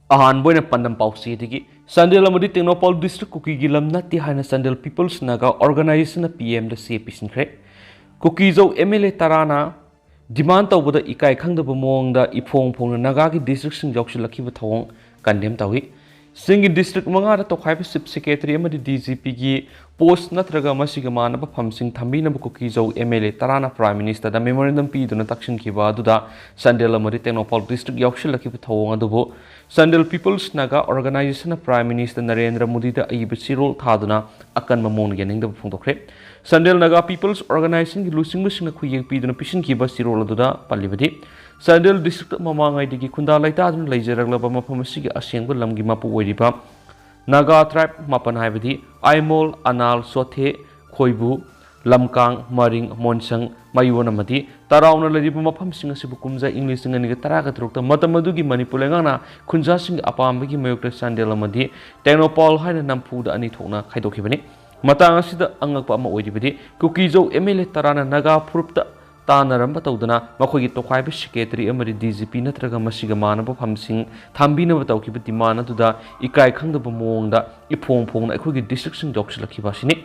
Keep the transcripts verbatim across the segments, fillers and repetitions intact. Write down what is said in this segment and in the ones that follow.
ꯑꯍꯥꯟꯕ ꯑꯣꯏꯅ ꯄꯥꯟꯗꯝ ꯄꯥꯎꯆꯦꯗꯒꯤ꯫ ꯆꯥꯟꯗꯦꯜ ꯑꯃꯗꯤ ꯇꯦꯡꯅꯧꯄꯥꯜ ꯗꯤꯁꯇ꯭ꯔꯤꯛ ꯀꯨꯀꯤꯒꯤ ꯂꯝ ꯅꯠꯇꯦ ꯍꯥꯏꯅ ꯆꯥꯟꯗꯦꯜ ꯄꯤꯄꯜꯁ ꯅꯥꯒꯥ ꯑꯣꯔꯒꯅꯥꯏꯖꯦꯁꯟꯅ ꯄꯤ ꯑꯦꯝꯗ ꯆꯦ ꯄꯤꯁꯤꯟꯈ꯭ꯔꯦ꯫ ꯀꯨꯀꯤꯖꯧ ꯑꯦꯝ ꯑꯦꯜ ꯑꯦ ꯇꯔꯥꯅ ꯗꯤꯃꯥꯟ ꯇꯧꯕꯗ ꯏꯀꯥꯏ ꯈꯪꯗꯕ ꯃꯑꯣꯡꯗ ꯏꯐꯣꯡ ꯐꯣꯡꯅ ꯅꯥꯒꯥꯒꯤ ꯗꯤꯁꯇ꯭ꯔꯤꯛꯁꯤꯡ ꯌꯥꯎꯁꯤꯜꯂꯛꯈꯤꯕ ꯊꯧꯑꯣꯡ ꯀꯟꯗꯦꯝ ꯇꯧꯏ꯫ ꯆꯤꯡꯒꯤ ꯗꯤꯁꯇ꯭ꯔꯤꯛ ꯃꯉꯥꯗ ꯇꯣꯈꯥꯏꯕ ꯆꯤꯐ ꯁꯦꯀ꯭ꯔꯦꯇꯔꯤ ꯑꯃꯗꯤ ꯗꯤ ꯖꯤ ꯄꯤꯒꯤ ꯄꯣꯁ ꯅꯠꯇ꯭ꯔꯒ ꯃꯁꯤꯒ ꯃꯥꯟꯅꯕ ꯐꯝꯁꯤꯡ ꯊꯝꯕꯤꯅꯕ ꯀꯨꯀꯤꯖꯧ ꯑꯦꯝ ꯑꯦꯜ ꯑꯦ ꯇꯔꯥꯅ ꯄ꯭ꯔꯥꯏꯝ ꯃꯤꯅꯤꯁꯇꯔꯗ ꯃꯦꯃꯣꯔꯦꯟꯗꯝ ꯄꯤꯗꯨꯅ ꯇꯛꯁꯤꯟꯈꯤꯕ ꯑꯗꯨꯗ ꯆꯥꯟꯗꯦꯜ ꯑꯃꯗꯤ ꯇꯦꯡꯅꯧꯄꯥꯜ ꯗꯤꯁꯇ꯭ꯔꯤꯛ ꯌꯥꯎꯁꯤꯜꯂꯛꯈꯤꯕ ꯊꯧꯑꯣꯡ ꯑꯗꯨꯕꯨ ꯆꯥꯟꯗꯦꯜ ꯄꯤꯄꯜꯁ ꯅꯥꯒꯥ ꯑꯣꯔꯒꯅꯥꯏꯖꯦꯁꯟꯅ ꯄ꯭ꯔꯥꯏꯝ ꯃꯤꯅꯤꯁꯇꯔ ꯅꯔꯦꯟꯗ꯭ꯔ ꯃꯣꯗꯤꯗ ꯑꯏꯕ ꯆꯦꯔꯣꯜ ꯊꯥꯗꯨꯅ ꯑꯀꯟꯕ ꯃꯑꯣꯡꯗ ꯌꯥꯅꯤꯡꯗꯕ ꯐꯣꯡꯗꯣꯛꯈ꯭ꯔꯦ꯫ ꯆꯥꯟꯗꯦꯜ ꯅꯥꯒꯥ ꯄꯤꯄꯜꯁ ꯑꯣꯔꯒꯅꯥꯏꯖꯦꯁꯟꯒꯤ ꯂꯨꯆꯤꯡꯕꯁꯤꯡꯅ ꯈꯨꯌꯦꯛ ꯄꯤꯗꯨꯅ ꯄꯤꯁꯤꯟꯈꯤꯕ ꯆꯦꯔꯣꯜ ꯑꯗꯨꯗ ꯄꯜꯂꯤꯕꯗꯤ, ꯆꯥꯟꯗꯦꯜ ꯗꯤꯁꯇ꯭ꯔꯤꯛꯇ ꯃꯃꯥꯡꯉꯩꯗꯒꯤ ꯈꯨꯟꯗꯥ ꯂꯩꯇꯥꯗꯨꯅ ꯂꯩꯖꯔꯛꯂꯕ ꯃꯐꯝ ꯑꯁꯤꯒꯤ ꯑꯁꯦꯡꯕ ꯂꯝꯒꯤ ꯃꯄꯨ ꯑꯣꯏꯔꯤꯕ ꯅꯥꯒꯥ ꯇ꯭ꯔꯥꯏꯕ ꯃꯥꯄꯟ ꯍꯥꯏꯕꯗꯤ ꯑꯥꯏꯃꯣꯜ, ꯑꯅꯥꯜ, ꯆꯣꯊꯦ, ꯈꯣꯏꯕꯨ, ꯂꯝꯀꯥꯡ, ꯃꯔꯤꯡ, ꯃꯣꯟꯁꯪ, ꯃꯌꯣꯟ ꯑꯃꯗꯤ ꯇꯔꯥꯎꯅ ꯂꯩꯔꯤꯕ ꯃꯐꯝꯁꯤꯡ ꯑꯁꯤꯕꯨ ꯀꯨꯝꯖꯥ ꯏꯪ ꯂꯤꯁꯤꯡ ꯑꯅꯤꯒ ꯇꯔꯥꯒ ꯇꯔꯨꯛꯇ ꯃꯇꯝ ꯑꯗꯨꯒꯤ ꯃꯅꯤꯄꯨꯔ ꯂꯩꯉꯥꯛꯅ ꯈꯨꯟꯖꯥꯁꯤꯡꯒꯤ ꯑꯄꯥꯝꯕꯒꯤ ꯃꯥꯌꯣꯛꯇ ꯆꯥꯟꯗꯦꯜ ꯑꯃꯗꯤ ꯇꯦꯡꯅꯧꯄꯥꯜ ꯍꯥꯏꯅ ꯅꯝꯐꯨꯗ ꯑꯅꯤ ꯊꯣꯛꯅ ꯈꯥꯏꯗꯣꯛꯈꯤꯕꯅꯤ꯫ ꯃꯇꯥꯡ ꯑꯁꯤꯗ ꯑꯉꯛꯄ ꯑꯃ ꯑꯣꯏꯔꯤꯕꯗꯤ, ꯀꯨꯀꯤꯖꯧ ꯑꯦꯝ ꯑꯦꯜ ꯑꯦ ꯇꯔꯥꯅ ꯅꯥꯒꯥ ꯐꯨꯔꯨꯞꯇ ꯇꯥꯟꯅꯔꯝꯕ ꯇꯧꯗꯅ ꯃꯈꯣꯏꯒꯤ ꯇꯣꯈꯥꯏꯕ ꯁꯦꯀ꯭ꯔꯦꯇꯔꯤ ꯑꯃꯗꯤ ꯗꯤ ꯖꯤ ꯄꯤ ꯅꯠꯇ꯭ꯔꯒ ꯃꯁꯤꯒ ꯃꯥꯟꯅꯕ ꯐꯝꯁꯤꯡ ꯊꯝꯕꯤꯅꯕ ꯇꯧꯈꯤꯕ ꯗꯤꯃꯥꯟ ꯑꯗꯨꯗ ꯏꯀꯥꯏ ꯈꯪꯗꯕ ꯃꯑꯣꯡꯗ ꯏꯐꯣꯡ ꯐꯣꯡꯅ ꯑꯩꯈꯣꯏꯒꯤ ꯗꯤꯁꯇ꯭ꯔꯤꯛꯁꯤꯡ ꯌꯥꯎꯁꯤꯜꯂꯛꯈꯤꯕ ꯑꯁꯤꯅꯤ꯫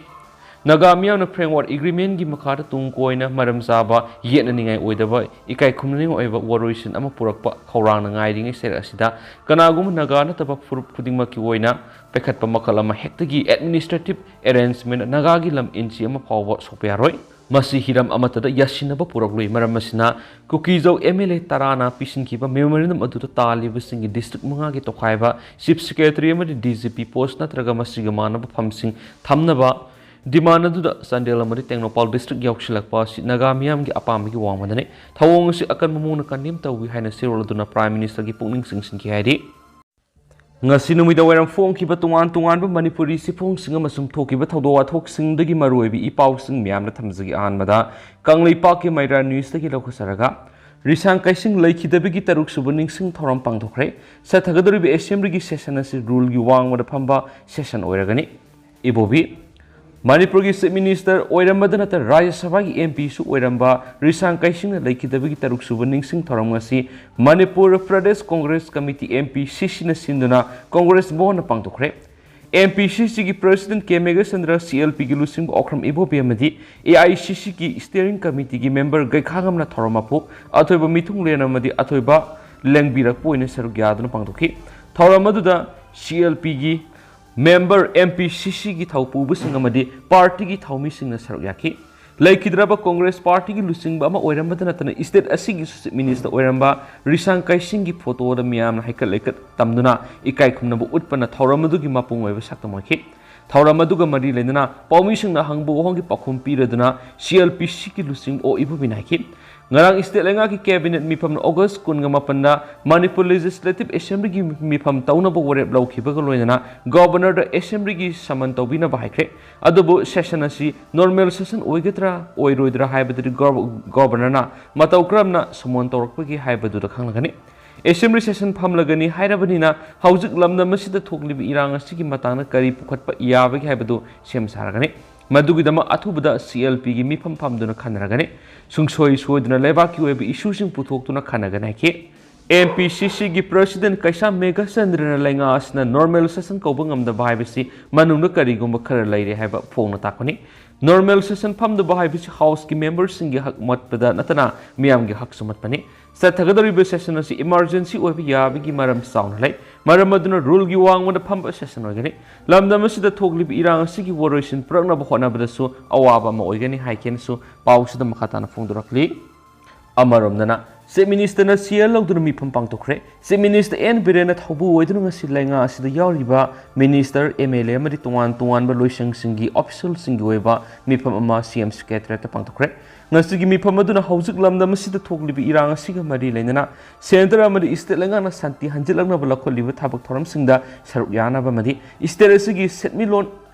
ꯅꯥꯒꯥ ꯃꯤꯌꯥꯝꯅ ꯐ꯭ꯔꯦꯝꯋꯥꯔꯛ ꯑꯦꯒ꯭ꯔꯤꯃꯦꯟꯒꯤ ꯃꯈꯥꯗ ꯇꯨꯡ ꯀꯣꯏꯅ ꯃꯔꯝ ꯆꯥꯕ, ꯌꯦꯠꯅꯅꯤꯡꯉꯥꯏ ꯑꯣꯏꯗꯕ, ꯏꯀꯥꯏ ꯈꯨꯝꯅꯅꯤꯡꯉꯥꯏ ꯑꯣꯏꯕ ꯋꯥꯔꯣꯏꯁꯤꯟ ꯑꯃ ꯄꯨꯔꯛꯄ ꯈꯧꯔꯥꯡꯅ ꯉꯥꯏꯔꯤꯉꯩ ꯁꯔꯨꯛ ꯑꯁꯤꯗ ꯀꯅꯥꯒꯨꯝꯕ ꯅꯥꯒꯥ ꯅꯠꯇꯕ ꯐꯨꯔꯨꯞ ꯈꯨꯗꯤꯡꯃꯛꯀꯤ ꯑꯣꯏꯅ ꯄꯥꯏꯈꯠꯄ ꯃꯈꯜ ꯑꯃ ꯍꯦꯛꯇꯒꯤ ꯑꯦꯗꯃꯤꯅꯤꯁꯇ꯭ꯔꯦꯇꯤꯚ ꯑꯦꯔꯦꯟꯖꯃꯦꯟ ꯅꯥꯒꯥꯒꯤ ꯂꯝ ꯏꯟꯆꯤ ꯑꯃ ꯐꯥꯎꯕ ꯁꯣꯛꯄ ꯌꯥꯔꯣꯏ꯫ ꯃꯁꯤ ꯍꯤꯔꯝ ꯑꯃꯠꯇꯗ ꯌꯥꯁꯤꯟꯅꯕ ꯄꯨꯔꯛꯂꯣꯏ꯫ ꯃꯔꯝ ꯑꯁꯤꯅ, ꯀꯨꯀꯤꯖꯧ ꯑꯦꯝ ꯑꯦꯜ ꯑꯦ ꯇꯔꯥꯅ ꯄꯤꯁꯤꯟꯈꯤꯕ ꯃꯦꯃꯣꯔꯦꯟꯗꯝ ꯑꯗꯨꯗ ꯇꯥꯜꯂꯤꯕꯁꯤꯡꯒꯤ ꯗꯤꯁꯇ꯭ꯔꯤꯛ ꯃꯉꯥꯒꯤ ꯇꯣꯈꯥꯏꯕ, ꯆꯤꯐ ꯁꯦꯀ꯭ꯔꯦꯇꯔꯤ ꯑꯃꯗꯤ ꯗꯤ ꯖꯤ ꯄꯤ ꯄꯣꯁ ꯅꯠꯇ꯭ꯔꯒ ꯃꯁꯤꯒ ꯃꯥꯟꯅꯕ ꯐꯝꯁꯤꯡ ꯊꯝꯅꯕ ꯗꯤꯃꯥꯟ ꯑꯗꯨꯗ ꯆꯥꯟꯗꯦꯜ ꯑꯃꯗꯤ ꯇꯦꯡꯅꯧꯄꯥꯜ ꯗꯤꯁꯇ꯭ꯔꯤꯛ ꯌꯥꯎꯁꯤꯜꯂꯛꯄ ꯑꯁꯤ ꯅꯥꯒꯥ ꯃꯤꯌꯥꯝꯒꯤ ꯑꯄꯥꯝꯕꯒꯤ ꯋꯥꯡꯃꯗꯅꯤ꯫ ꯊꯧꯑꯣꯡ ꯑꯁꯤ ꯑꯀꯟꯕ ꯃꯑꯣꯡꯗ ꯀꯟꯗꯦꯝ ꯇꯧꯏ ꯍꯥꯏꯅ ꯆꯦꯔꯣꯜ ꯑꯗꯨꯅ ꯄ꯭ꯔꯥꯏꯝ ꯃꯤꯅꯤꯁꯇꯔꯒꯤ ꯄꯨꯛꯅꯤꯡ ꯆꯤꯡꯁꯤꯟꯈꯤ ꯍꯥꯏꯔꯤ꯫ ꯉꯁꯤ ꯅꯨꯃꯤꯗꯥꯡ ꯋꯥꯏꯔꯝ ꯐꯣꯡꯈꯤꯕ ꯇꯣꯉꯥꯟ ꯇꯣꯉꯥꯟꯕ ꯃꯅꯤꯄꯨꯔꯤ ꯆꯦꯐꯣꯡꯁꯤꯡ ꯑꯃꯁꯨꯡ ꯊꯣꯛꯈꯤꯕ ꯊꯧꯗꯣꯛ ꯋꯥꯊꯣꯛꯁꯤꯡꯗꯒꯤ ꯃꯔꯨꯑꯣꯏꯕ ꯏ ꯄꯥꯎꯁꯤꯡ ꯃꯌꯥꯝꯅ ꯊꯝꯖꯒꯦ꯫ ꯑꯍꯥꯟꯕꯗ ꯀꯪꯂꯩꯄꯥꯛꯀꯤ ꯃꯩꯔꯥ ꯅ꯭ꯌꯨꯁꯇꯒꯤ ꯂꯧꯈꯠꯆꯔꯒ, ꯔꯤꯁꯥꯡ ꯀꯩꯁꯤꯡ ꯂꯩꯈꯤꯗꯕꯒꯤ ꯇꯔꯨꯛ ꯁꯨꯕ ꯅꯤꯡꯁꯤꯡ ꯊꯧꯔꯝ ꯄꯥꯡꯊꯣꯛꯈ꯭ꯔꯦ꯫ ꯆꯠꯊꯒꯗꯧꯔꯤꯕ ꯑꯦꯁꯦꯝꯕ꯭ꯂꯤꯒꯤ ꯁꯦꯁꯟ ꯑꯁꯤ ꯔꯨꯜꯒꯤ ꯋꯥꯡꯃꯗ ꯐꯝꯕ ꯁꯦꯁꯟ ꯑꯣꯏꯔꯒꯅꯤ꯫ ꯏꯕꯣꯕꯤ, ꯃꯅꯤꯄꯨꯔꯒꯤ Chief Minister ꯑꯣꯏꯔꯝꯕꯗ ꯅꯠꯇꯅ ꯔꯥꯖ꯭ꯌ ꯁꯚꯥꯒꯤ M P ꯁꯨ ꯑꯣꯏꯔꯝꯕ ꯔꯤꯁꯥꯡ ꯀꯩꯁꯤꯡꯅ ꯂꯩꯈꯤꯗꯕꯒꯤ ꯇꯔꯨꯛ ꯁꯨꯕ ꯅꯤꯡꯁꯤꯡ ꯊꯧꯔꯝ ꯉꯁꯤ Manipur Pradesh Congress committee, M P C C ꯅ ꯁꯤꯟꯗꯨꯅ Congress ꯚꯕꯟꯗ ꯄꯥꯡꯊꯣꯛꯈ꯭ꯔꯦ꯫ M P C C ꯒꯤ President K Meghachandra, C L P ꯒꯤ ꯂꯨꯆꯤꯡꯕ ꯑꯣꯀ꯭ꯔꯝ ꯏꯕꯣꯕꯤ ꯑꯃꯗꯤ A I C C ꯒꯤ Steering Committee ꯒꯤ member ꯒꯩꯈꯥꯉꯝꯅ ꯊꯧꯔꯝ ꯃꯄꯨ ꯑꯊꯣꯏꯕ ꯃꯤꯊꯨꯡꯂꯦꯟ ꯑꯃꯗꯤ ꯑꯊꯣꯏꯕ ꯂꯦꯡꯕꯤꯔꯛꯄ ꯑꯣꯏꯅ ꯁꯔꯨꯛ ꯌꯥꯗꯨꯅ ꯄꯥꯡꯊꯣꯛꯈꯤ꯫ ꯊꯧꯔꯝ ꯑꯗꯨꯗ C L P ꯒꯤ member, M P C C ꯒꯤ ꯊꯧꯄꯨꯕꯁꯤꯡ ꯑꯃꯗꯤ party ꯒꯤ ꯊꯧꯃꯤꯁꯤꯡꯅ ꯁꯔꯨꯛ ꯌꯥꯈꯤ꯫ ꯂꯩꯈꯤꯗ꯭ꯔꯕ ꯀꯣꯡꯒ꯭ꯔꯦꯁ party ꯒꯤ ꯂꯨꯆꯤꯡꯕ ꯑꯃ ꯑꯣꯏꯔꯝꯕꯗ ꯅꯠꯇꯅ state ꯑꯁꯤꯒꯤꯁꯨ Chief Minister ꯑꯣꯏꯔꯝꯕ ꯔꯤꯁꯥꯡ ꯀꯩꯁꯤꯡꯒꯤ photo ꯗ ꯃꯤꯌꯥꯝꯅ ꯍꯩꯀꯠ ꯂꯩꯀꯠ ꯇꯝꯗꯨꯅ ꯏꯀꯥꯏ ꯈꯨꯝꯅꯕ ꯎꯠꯄꯅ ꯊꯧꯔꯝ ꯑꯗꯨꯒꯤ ꯃꯄꯨꯡ ꯑꯣꯏꯕ ꯁꯛꯇꯝ ꯑꯣꯏꯈꯤ꯫ ꯊꯧꯔꯝ ꯑꯗꯨꯒ ꯃꯔꯤ ꯂꯩꯅꯅ ꯄꯥꯎꯃꯤꯁꯤꯡꯅ ꯍꯪꯕ ꯋꯥꯍꯪꯒꯤ ꯄꯥꯎꯈꯨꯝ ꯄꯤꯔꯗꯨꯅ C L P C ꯒꯤ ꯂꯨꯆꯤꯡꯕ ꯑꯣ ꯏꯕꯣꯕꯤꯅ ꯍꯥꯏꯈꯤ꯫ ꯉꯔꯥꯡ state ꯂꯩꯉꯥꯛꯀꯤ cabinet ꯃꯤꯐꯝꯅ August ꯀꯨꯟꯒ ꯃꯥꯄꯟꯗ ꯃꯅꯤꯄꯨꯔ Legislative Assembly ꯒꯤ ꯃꯤꯐꯝ ꯇꯧꯅꯕ ꯋꯥꯔꯦꯞ ꯂꯧꯈꯤꯕꯒ ꯂꯣꯏꯅꯅ Governor ꯗ Assembly ꯒꯤ summon ꯇꯧꯕꯤꯅꯕ ꯍꯥꯏꯈ꯭ꯔꯦ꯫ ꯑꯗꯨꯕꯨ session ꯑꯁꯤ normal session ꯑꯣꯏꯒꯗ꯭ꯔꯥ ꯑꯣꯏꯔꯣꯏꯗ꯭ꯔꯥ ꯍꯥꯏꯕꯗꯨꯗꯤ Gov-, Governor ꯅ ꯃꯇꯧ ꯀꯔꯝꯅ summon ꯇꯧꯔꯛꯄꯒꯦ ꯍꯥꯏꯕꯗꯨꯗ ꯈꯪꯂꯒꯅꯤ꯫ Assembly session ꯐꯝꯂꯒꯅꯤ ꯍꯥꯏꯔꯕꯅꯤꯅ ꯍꯧꯖꯤꯛ ꯂꯝꯗꯝ ꯑꯁꯤꯗ ꯊꯣꯛꯂꯤꯕ ꯏꯔꯥꯡ ꯑꯁꯤꯒꯤ ꯃꯇꯥꯡꯗ ꯀꯔꯤ ꯄꯨꯈꯠꯄ ꯌꯥꯕꯒꯦ ꯍꯥꯏꯕꯗꯨ ꯁꯦꯝ ꯁꯥꯔꯒꯅꯤ꯫ ꯃꯗꯨꯒꯤꯗꯃꯛ ꯑꯊꯨꯕꯗ C L P ꯒꯤ ꯃꯤꯐꯝ ꯐꯝꯗꯨꯅ ꯈꯟꯅꯔꯒꯅꯤ꯫ ꯁꯨꯡꯁꯣꯏ ꯁꯣꯏꯗꯅ ꯂꯩꯕꯥꯛꯀꯤ ꯑꯣꯏꯕ issue ꯁꯤꯡ ꯄꯨꯊꯣꯛꯇꯨꯅ ꯈꯟꯅꯒꯅꯤ ꯍꯥꯏꯈꯤ꯫ M P C C ꯒꯤ President ꯀꯩꯁꯥꯝ ꯃꯦꯘꯆꯟꯗ꯭ꯔꯅ ꯂꯩꯉꯥꯛ ꯑꯁꯤꯅ normal session ꯀꯧꯕ ꯉꯝꯗꯕ ꯍꯥꯏꯕꯁꯤ ꯃꯅꯨꯡꯗ ꯀꯔꯤꯒꯨꯝꯕ ꯈꯔ ꯂꯩꯔꯦ ꯍꯥꯏꯕ ꯐꯣꯡꯅ ꯇꯥꯛꯄꯅꯤ꯫ Normal session ꯐꯝꯗꯕ ꯍꯥꯏꯕꯁꯤ House ꯀꯤ member ꯁꯤꯡꯒꯤ ꯍꯛ ꯃꯠꯄꯗ ꯅꯠꯇꯅ ꯃꯤꯌꯥꯝꯒꯤ ꯍꯛꯁꯨ ꯃꯠꯄꯅꯤ꯫ ꯆꯠꯊꯒꯗꯧꯔꯤꯕ session ꯑꯁꯤ emergency ꯑꯣꯏꯕ ꯌꯥꯕꯒꯤ ꯃꯔꯝ ꯆꯥꯎꯅ ꯂꯩ꯫ ꯃꯔꯝ ꯑꯗꯨꯅ rule ꯒꯤ ꯋꯥꯡꯃꯗ ꯐꯝꯕ session ꯑꯣꯏꯒꯅꯤ꯫ ꯂꯝꯗꯝ ꯑꯁꯤꯗ ꯊꯣꯛꯂꯤꯕ ꯏꯔꯥꯡ ꯑꯁꯤꯒꯤ ꯋꯥꯔꯣꯏꯁꯤꯟ ꯄꯨꯔꯛꯅꯕ ꯍꯣꯠꯅꯕꯗꯁꯨ ꯑꯋꯥꯕ ꯑꯃ ꯑꯣꯏꯒꯅꯤ ꯍꯥꯏꯈꯤꯅꯁꯨ ꯄꯥꯎꯁꯤꯗ ꯃꯈꯥ ꯇꯥꯅ ꯐꯣꯡꯗꯣꯔꯛꯂꯤ꯫ ꯑꯃꯔꯣꯝꯗꯅ Chief Minister ꯅ ꯁꯤꯑꯦꯜ ꯂꯧꯗꯨꯅ ꯃꯤꯐꯝ ꯄꯥꯡꯊꯣꯛꯈ꯭ꯔꯦ꯫ Chief Minister ꯑꯦꯟ ꯕꯤꯔꯦꯟꯅ ꯊꯧꯕꯨ ꯑꯣꯏꯗꯨꯅ ꯉꯁꯤ ꯂꯩꯉꯥꯛ ꯑꯁꯤꯗ ꯌꯥꯎꯔꯤꯕ minister, M L A ꯑꯃꯗꯤ ꯇꯣꯉꯥꯟ ꯇꯣꯉꯥꯟꯕ ꯂꯣꯏꯁꯪꯁꯤꯡꯒꯤ official ꯁꯤꯡꯒꯤ ꯑꯣꯏꯕ ꯃꯤꯐꯝ ꯑꯃ C M Secretariat ꯇ ꯄꯥꯡꯊꯣꯛꯈ꯭ꯔꯦ꯫ ꯉꯁꯤꯒꯤ ꯃꯤꯐꯝ ꯑꯗꯨꯅ ꯍꯧꯖꯤꯛ ꯂꯝꯗꯝ ꯑꯁꯤꯗ ꯊꯣꯛꯂꯤꯕ ꯏꯔꯥꯡ ꯑꯁꯤꯒ ꯃꯔꯤ ꯂꯩꯅꯅ centre ꯑꯃꯗꯤ state ꯂꯩꯉꯥꯛꯅ ꯁꯥꯟꯇꯤ ꯍꯟꯖꯤꯜꯂꯛꯅꯕ ꯂꯧꯈꯠꯂꯤꯕ ꯊꯕꯛ ꯊꯧꯔꯝꯁꯤꯡꯗ ꯁꯔꯨꯛ ꯌꯥꯅꯕ ꯑꯃꯗꯤ state ꯑꯁꯤꯒꯤ ꯁꯦꯟꯃꯤꯠꯂꯣꯟ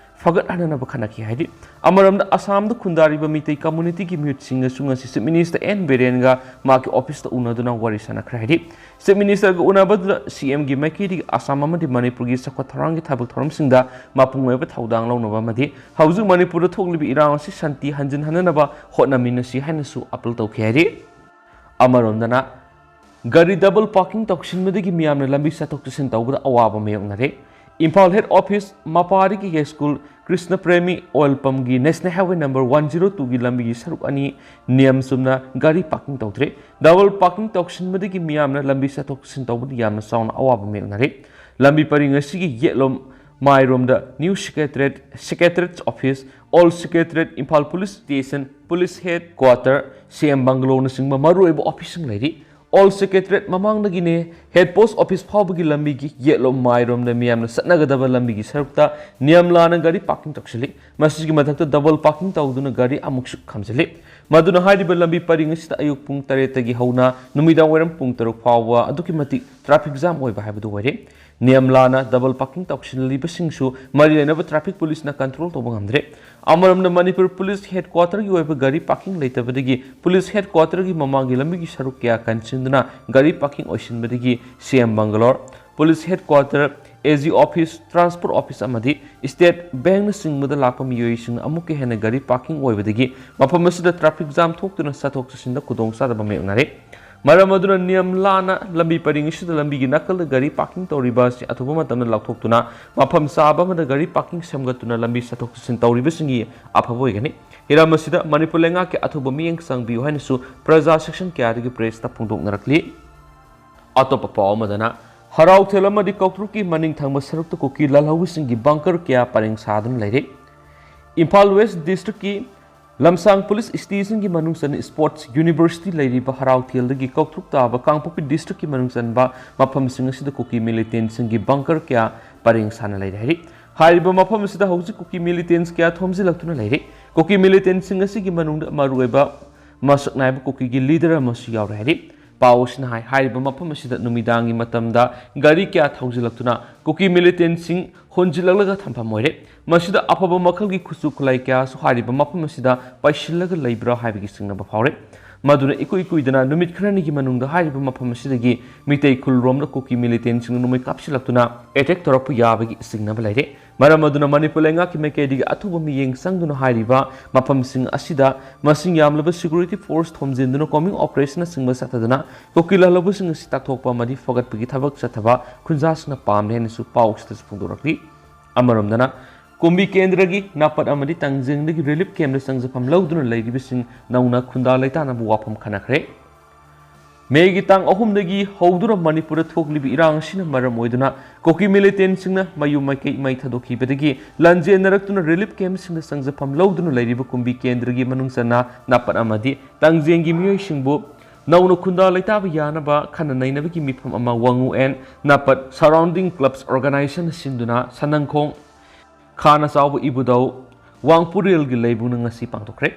ꯐꯒꯠꯍꯟꯅꯅꯕ ꯈꯟꯅꯈꯤ ꯍꯥꯏꯔꯤ꯫ ꯑꯃꯔꯣꯝꯗ ꯑꯁꯥꯝꯗ ꯈꯨꯟꯗꯥꯔꯤꯕ ꯃꯤꯇꯩ ꯀꯝꯃ꯭ꯌꯨꯅꯤꯇꯤꯒꯤ ꯃꯤꯍꯨꯠꯁꯤꯡꯅꯁꯨ ꯉꯁꯤ ꯆꯤꯐ ꯃꯤꯅꯤꯁꯇꯔ ꯑꯦꯟ ꯕꯤꯔꯦꯟꯒ ꯃꯍꯥꯛꯀꯤ ꯑꯣꯐꯤꯁꯇ ꯎꯅꯗꯨꯅ ꯋꯥꯔꯤ ꯁꯥꯟꯅꯈ꯭ꯔꯦ ꯍꯥꯏꯔꯤ꯫ ꯆꯤꯐ ꯃꯤꯅꯤꯁꯇꯔꯒ ꯎꯅꯕꯗꯨꯗ ꯁꯤ ꯑꯦꯝꯒꯤ ꯃꯥꯏꯀꯩꯗꯒꯤ ꯑꯁꯥꯝ ꯑꯃꯗꯤ ꯃꯅꯤꯄꯨꯔꯒꯤ ꯆꯥꯎꯈꯠ ꯊꯧꯔꯥꯡꯒꯤ ꯊꯕꯛ ꯊꯧꯔꯝꯁꯤꯡꯗ ꯃꯄꯨꯡ ꯑꯣꯏꯕ ꯊꯧꯗꯥꯡ ꯂꯧꯅꯕ ꯑꯃꯗꯤ ꯍꯧꯖꯤꯛ ꯃꯅꯤꯄꯨꯔꯗ ꯊꯣꯛꯂꯤꯕ ꯏꯔꯥꯡ ꯑꯁꯤ ꯁꯥꯟꯇꯤ ꯍꯟꯖꯤꯟꯍꯟꯅꯅꯕ ꯍꯣꯠꯅꯃꯤꯟꯅꯁꯤ ꯍꯥꯏꯅꯁꯨ ꯑꯄꯤꯜ ꯇꯧꯈꯤ ꯍꯥꯏꯔꯤ꯫ ꯑꯃꯔꯣꯝꯗꯅ ꯒꯥꯔꯤ ꯗꯕꯜ ꯄꯥꯔꯀꯤꯡ ꯇꯧꯁꯤꯟꯕꯗꯒꯤ ꯃꯤꯌꯥꯝꯅ ꯂꯝꯕꯤ ꯆꯠꯊꯣꯛ ꯆꯠꯁꯤꯟ ꯇꯧꯕꯗ ꯑꯋꯥꯕ ꯃꯥꯌꯣꯛꯅꯔꯦ꯫ ꯏꯝꯐꯥꯜ ꯍꯦꯗ ꯑꯣꯐꯤꯁ ꯃꯄꯥꯗꯒꯤ high school Krishna Premi oil ꯄꯝꯒꯤ national highway number one zero ꯇꯨꯒꯤ ꯂꯝꯕꯤꯒꯤ ꯁꯔꯨꯛ ꯑꯅꯤ ꯅꯤꯌꯝ ꯆꯨꯝꯅ ꯒꯥꯔꯤ ꯄꯥꯔꯀꯤꯡ ꯇꯧꯗ꯭ꯔꯦ꯫ ꯗꯕꯜ ꯄꯥꯔꯀꯤꯡ ꯇꯧꯁꯤꯟꯕꯗꯒꯤ ꯃꯤꯌꯥꯝꯅ ꯂꯝꯕꯤ ꯆꯠꯊꯣꯛ ꯆꯠꯁꯤꯟ ꯇꯧꯕꯗ ꯌꯥꯝꯅ ꯆꯥꯎꯅ ꯑꯋꯥꯕ ꯃꯥꯌꯣꯛꯅꯔꯦ꯫ ꯂꯝꯕꯤ ꯄꯔꯤꯡ ꯑꯁꯤꯒꯤ ꯌꯦꯠꯂꯣꯝ ꯃꯥꯏꯔꯣꯝꯗ new secretariat, secretariat office, old secretariat, Imphal police station, police head quarter, C M ꯕꯪꯒꯂꯣꯅꯆꯤꯡꯕ ꯃꯔꯨꯑꯣꯏꯕ ꯑꯣꯐꯤꯁꯁꯤꯡ ꯂꯩꯔꯤ꯫ ꯑꯣꯜ ꯁꯦꯀ꯭ꯔꯦꯇꯔꯦꯠ ꯃꯃꯥꯡꯗꯒꯤꯅꯦ ꯍꯦꯗ ꯄꯣꯁ ꯑꯣꯐꯤꯁ ꯐꯥꯎꯕꯒꯤ ꯂꯝꯕꯤꯒꯤ ꯌꯦꯠꯂꯣꯝ ꯃꯥꯏꯔꯣꯝꯗ ꯃꯤꯌꯥꯝꯅ ꯆꯠꯅꯒꯗꯕ ꯂꯝꯕꯤꯒꯤ ꯁꯔꯨꯛꯇ ꯅꯤꯌꯝ ꯂꯥꯟꯅ ꯒꯥꯔꯤ ꯄꯥꯔꯀꯤꯡ ꯇꯧꯁꯤꯜꯂꯤ꯫ ꯃꯁꯤꯒꯤ ꯃꯊꯛꯇ ꯗꯕꯜ ꯄꯥꯔꯀꯤꯡ ꯇꯧꯗꯨꯅ ꯒꯥꯔꯤ ꯑꯃꯨꯛꯁꯨ ꯈꯥꯝꯖꯤꯜꯂꯤ꯫ ꯃꯗꯨꯅ ꯍꯥꯏꯔꯤꯕ ꯂꯝꯕꯤ ꯄꯔꯤꯡ ꯑꯁꯤꯗ ꯑꯌꯨꯛ ꯄꯨꯡ ꯇꯔꯦꯠꯇꯒꯤ ꯍꯧꯅ ꯅꯨꯃꯤꯗꯥꯡ ꯋꯥꯏꯔꯝ ꯄꯨꯡ ꯇꯔꯨꯛ ꯐꯥꯎꯕ ꯑꯗꯨꯛꯀꯤ ꯃꯇꯤꯛ ꯇ꯭ꯔꯥꯐꯤꯛ ꯖꯥꯝ ꯑꯣꯏꯕ ꯍꯥꯏꯕꯗꯨ ꯑꯣꯏꯔꯦ꯫ ꯅꯤꯌꯝ ꯂꯥꯟꯅ ꯗꯕꯜ ꯄꯥꯔꯀꯤꯡ ꯇꯧꯁꯤꯜꯂꯤꯕꯁꯤꯡꯁꯨ ꯃꯔꯤ ꯂꯩꯅꯕ ꯇ꯭ꯔꯥꯐꯤꯛ ꯄꯨꯂꯤꯁꯅ ꯀꯟꯇ꯭ꯔꯣꯜ ꯇꯧꯕ ꯉꯝꯗ꯭ꯔꯦ꯫ ꯑꯃꯔꯣꯝꯗ ꯃꯅꯤꯄꯨꯔ ꯄꯨꯂꯤꯁ ꯍꯦꯗ ꯀ꯭ꯋꯥꯇꯔꯒꯤ ꯑꯣꯏꯕ ꯒꯥꯔꯤ ꯄꯥꯔꯀꯤꯡ ꯂꯩꯇꯕꯗꯒꯤ ꯄꯨꯂꯤꯁ ꯍꯦꯗ ꯀ꯭ꯋꯥꯇꯔꯒꯤ ꯃꯃꯥꯡꯒꯤ ꯂꯝꯕꯤꯒꯤ ꯁꯔꯨꯛ ꯀꯌꯥ ꯀꯟꯁꯤꯟꯗꯨꯅ ꯒꯥꯔꯤ ꯄꯥꯔꯀꯤꯡ ꯑꯣꯏꯁꯤꯟꯕꯗꯒꯤ C M bungalow, police head quarter, A G office, transport office ꯑꯃꯗꯤ ꯁ꯭ꯇꯦꯠ ꯕꯦꯡꯛꯅꯆꯤꯡꯕꯗ ꯂꯥꯛꯄ ꯃꯤꯑꯣꯏꯁꯤꯡꯅ ꯑꯃꯨꯛꯀ ꯍꯦꯟꯅ ꯒꯥꯔꯤ ꯄꯥꯔꯀꯤꯡ ꯑꯣꯏꯕꯗꯒꯤ ꯃꯐꯝ ꯑꯁꯤꯗ ꯇ꯭ꯔꯥꯐꯤꯛ ꯖꯥꯝ ꯊꯣꯛꯇꯨꯅ ꯆꯠꯊꯣꯛ ꯆꯠꯁꯤꯟꯗ ꯈꯨꯗꯣꯡꯆꯥꯗꯕ ꯃꯥꯌꯣꯛꯅꯔꯦ꯫ ꯃꯔꯝ ꯑꯗꯨꯅ ꯅꯤꯌꯝ ꯂꯥꯟꯅ ꯂꯝꯕꯤ ꯄꯔꯤꯡ ꯑꯁꯤꯗ ꯂꯝꯕꯤꯒꯤ ꯅꯥꯀꯜꯗ ꯒꯥꯔꯤ ꯄꯥꯔꯀꯤꯡ ꯇꯧꯔꯤꯕ ꯑꯁꯤ ꯑꯊꯨꯕ ꯃꯇꯝꯗ ꯂꯧꯊꯣꯛꯇꯨꯅ ꯃꯐꯝ ꯆꯥꯕ ꯑꯃꯗ ꯒꯥꯔꯤ ꯄꯥꯔꯀꯤꯡ ꯁꯦꯝꯒꯠꯇꯨꯅ ꯂꯝꯕꯤ ꯆꯠꯊꯣꯛ ꯆꯠꯁꯤꯟ ꯇꯧꯔꯤꯕꯁꯤꯡꯒꯤ ꯑꯐꯕ ꯑꯣꯏꯒꯅꯤ꯫ ꯍꯤꯔꯝ ꯑꯁꯤꯗ ꯃꯅꯤꯄꯨꯔ ꯂꯩꯉꯥꯛꯀꯤ ꯑꯊꯨꯕ ꯃꯤꯠꯌꯦꯡ ꯆꯪꯕꯤꯌꯨ ꯍꯥꯏꯅꯁꯨ ꯄ꯭ꯔꯖꯥ ꯁꯦꯛꯁꯟ ꯀꯌꯥꯗꯒꯤ ꯄ꯭ꯔꯦꯁꯇ ꯐꯣꯡꯗꯣꯛꯅꯔꯛꯂꯤ꯫ ꯑꯇꯣꯞꯄ ꯄꯥꯎ ꯑꯃꯗꯅ, ꯍꯔꯥꯎꯊꯦꯜ ꯑꯃꯗꯤ ꯀꯧꯇ꯭ꯔꯨꯛꯀꯤ ꯃꯅꯤꯡ ꯊꯪꯕ ꯁꯔꯨꯛꯇ ꯀꯨꯀꯤ ꯂꯥꯜꯍꯧꯕꯁꯤꯡꯒꯤ ꯕꯪꯀꯔ ꯀꯌꯥ ꯄꯔꯦꯡ ꯁꯥꯗꯨꯅ ꯂꯩꯔꯦ꯫ ꯏꯝꯐꯥꯜ ꯋꯦꯁ ꯗꯤꯁꯇ꯭ꯔꯤꯛꯀꯤ ꯂꯝꯁꯥꯡ ꯄꯨꯂꯤꯁ ꯁ꯭ꯇꯦꯁꯟꯒꯤ ꯃꯅꯨꯡ ꯆꯟꯅ ꯁ꯭ꯄꯣꯔꯠꯁ ꯌꯨꯅꯤꯚꯔꯁꯤꯇꯤ ꯂꯩꯔꯤꯕ ꯍꯔꯥꯎꯊꯦꯜꯗꯒꯤ ꯀꯧꯇ꯭ꯔꯨꯛ ꯇꯥꯕ ꯀꯥꯡꯄꯣꯛꯄꯤ ꯗꯤꯁꯇ꯭ꯔꯤꯛꯀꯤ ꯃꯅꯨꯡ ꯆꯟꯕ ꯃꯐꯝꯁꯤꯡ ꯑꯁꯤꯗ ꯀꯨꯀꯤ ꯃꯤꯂꯤꯇꯦꯟꯁꯤꯡꯒꯤ ꯕꯪꯀꯔ ꯀꯌꯥ ꯄꯔꯦꯡ ꯁꯥꯅ ꯂꯩꯔꯦ ꯍꯥꯏꯔꯤ꯫ ꯍꯥꯏꯔꯤꯕ ꯃꯐꯝ ꯑꯁꯤꯗ ꯍꯧꯖꯤꯛ ꯀꯨꯀꯤ ꯃꯤꯂꯤꯇꯦꯟꯁ ꯀꯌꯥ ꯊꯣꯝꯖꯤꯜꯂꯛꯇꯨꯅ ꯂꯩꯔꯦ꯫ ꯀꯨꯀꯤ ꯃꯤꯂꯤꯇꯦꯟꯁꯤꯡ ꯑꯁꯤꯒꯤ ꯃꯅꯨꯡꯗ ꯃꯔꯨꯑꯣꯏꯕ ꯃꯁꯛ ꯅꯥꯏꯕ ꯀꯨꯀꯤꯒꯤ ꯂꯤꯗꯔ ꯑꯃꯁꯨ ꯌꯥꯎꯔꯦ ꯍꯥꯏꯔꯤ꯫ ꯄꯥꯎ ꯑꯁꯤꯅ ꯍꯥꯏ, ꯍꯥꯏꯔꯤꯕ ꯃꯐꯝ ꯑꯁꯤꯗ ꯅꯨꯃꯤꯗꯥꯡꯒꯤ ꯃꯇꯝꯗ ꯒꯥꯔꯤ ꯀꯌꯥ ꯊꯧꯖꯤꯜꯂꯛꯇꯨꯅ ꯀꯨꯀꯤ ꯃꯤꯂꯤꯇꯦꯟꯁꯤꯡ ꯍꯣꯟꯖꯤꯜꯂꯛꯂꯒ ꯊꯝꯐꯝ ꯑꯣꯏꯔꯦ꯫ ꯃꯁꯤꯗ ꯑꯐꯕ ꯃꯈꯜꯒꯤ ꯈꯨꯠꯁꯨ ꯈꯨꯠꯂꯥꯏ ꯀꯌꯥꯁꯨ ꯍꯥꯏꯔꯤꯕ ꯃꯐꯝ ꯑꯁꯤꯗ ꯄꯩꯁꯤꯜꯂꯒ ꯂꯩꯕ꯭ꯔꯥ ꯍꯥꯏꯕꯒꯤ ꯆꯤꯡꯅꯕ ꯐꯥꯎꯔꯦ꯫ ꯃꯗꯨꯅ ꯏꯀꯨꯏ ꯀꯨꯏꯗꯅ ꯅꯨꯃꯤꯠ ꯈꯔꯅꯤꯒꯤ ꯃꯅꯨꯡꯗ ꯍꯥꯏꯔꯤꯕ ꯃꯐꯝ ꯑꯁꯤꯗꯒꯤ ꯃꯤꯇꯩ ꯈꯨꯜꯔꯣꯝꯗ ꯀꯨꯀꯤ ꯃꯤꯂꯤꯇꯦꯟꯁꯤꯡꯅ ꯅꯣꯡꯃꯩ ꯀꯥꯞꯁꯤꯜꯂꯛꯇꯨꯅ ꯑꯦꯇꯦꯛ ꯇꯧꯔꯛꯄ ꯌꯥꯕꯒꯤ ꯆꯤꯡꯅꯕ ꯂꯩꯔꯦ꯫ ꯃꯔꯝ ꯑꯗꯨꯅ ꯃꯅꯤꯄꯨꯔ ꯂꯩꯉꯥꯛꯀꯤ ꯃꯥꯏꯀꯩꯗꯒꯤ ꯑꯊꯨꯕ ꯃꯤꯠꯌꯦꯡ ꯆꯪꯗꯨꯅ ꯍꯥꯏꯔꯤꯕ ꯃꯐꯝꯁꯤꯡ ꯑꯁꯤꯗ ꯃꯁꯤꯡ ꯌꯥꯝꯂꯕ ꯁꯦꯀ꯭ꯌꯨꯔꯤꯇꯤ ꯐꯣꯔꯁ ꯊꯣꯝꯖꯤꯟꯗꯨꯅ ꯀꯣꯝꯕꯤꯡ ꯑꯣꯄꯔꯦꯁꯟꯅꯆꯤꯡꯕ ꯆꯠꯊꯗꯨꯅ ꯀꯨꯀꯤ ꯂꯥꯜꯍꯧꯕꯁꯤꯡ ꯑꯁꯤ ꯇꯥꯛꯊꯣꯛꯄ ꯑꯃꯗꯤ ꯐꯒꯠꯄꯒꯤ ꯊꯕꯛ ꯆꯠꯊꯕ ꯈꯨꯟꯖꯥꯁꯤꯡꯅ ꯄꯥꯝꯂꯦ ꯍꯥꯏꯅꯁꯨ ꯄꯥꯎ ꯑꯁꯤꯗꯁꯨ ꯐꯣꯡꯗꯣꯔꯛꯂꯤ꯫ ꯑꯃꯔꯣꯝꯗꯅ ꯀꯨꯝꯕꯤ ꯀꯦꯟꯗ꯭ꯔꯒꯤ ꯅꯥꯄꯠ ꯑꯃꯗꯤ ꯇꯥꯡꯖꯦꯡꯗꯒꯤ ꯔꯤꯂꯤꯐ ꯀꯦꯝꯞꯇ ꯆꯪꯖꯐꯝ ꯂꯧꯗꯨꯅ ꯂꯩꯔꯤꯕꯁꯤꯡ ꯅꯧꯅ ꯈꯨꯟꯗꯥ ꯂꯩꯇꯥꯅꯕ ꯋꯥꯐꯝ ꯈꯟꯅꯈ꯭ꯔꯦ꯫ ꯃꯦꯒꯤ ꯇꯥꯡ ꯑꯍꯨꯝꯗꯒꯤ ꯍꯧꯗꯨꯅ ꯃꯅꯤꯄꯨꯔꯗ ꯊꯣꯛꯂꯤꯕ ꯏꯔꯥꯡ ꯑꯁꯤꯅ ꯃꯔꯝ ꯑꯣꯏꯗꯨꯅ ꯀꯨꯀꯤ ꯃꯤꯂꯤꯇꯦꯟꯁꯤꯡꯅ ꯃꯌꯨꯝ ꯃꯥꯏꯀꯩ ꯃꯩ ꯊꯥꯗꯣꯛꯈꯤꯕꯗꯒꯤ ꯂꯥꯟꯖꯦꯟꯅꯔꯛꯇꯨꯅ ꯔꯤꯂꯤꯐ ꯀꯦꯝꯞꯁꯤꯡꯗ ꯆꯪꯖꯐꯝ ꯂꯧꯗꯨꯅ ꯂꯩꯔꯤꯕ ꯀꯨꯝꯕꯤ ꯀꯦꯟꯗ꯭ꯔꯒꯤ ꯃꯅꯨꯡ ꯆꯟꯅ ꯅꯥꯄꯠ ꯑꯃꯗꯤ ꯇꯥꯡꯖꯦꯡꯒꯤ ꯃꯤꯑꯣꯏꯁꯤꯡꯕꯨ ꯅꯧꯅ ꯈꯨꯟꯗꯥ ꯂꯩꯇꯥꯕ ꯌꯥꯅꯕ ꯈꯟꯅ ꯅꯩꯅꯕꯒꯤ ꯃꯤꯐꯝ ꯑꯃ ꯋꯥꯉꯨ ꯑꯦꯟ ꯅꯥꯄꯠ ꯁꯔꯥꯎꯟꯗꯤꯡ ꯀ꯭ꯂꯕꯁ ꯑꯣꯔꯒꯅꯥꯏꯖꯦꯁꯟꯅ ꯁꯤꯟꯗꯨꯅ ꯁꯅꯪꯈꯣꯡ, ꯈꯥꯅ ꯆꯥꯎꯕ ꯏꯕꯨꯙꯧ, ꯋꯥꯡꯄꯨꯔꯦꯜꯒꯤ ꯂꯩꯕꯨꯡꯅ ꯉꯁꯤ ꯄꯥꯡꯊꯣꯛꯈ꯭ꯔꯦ꯫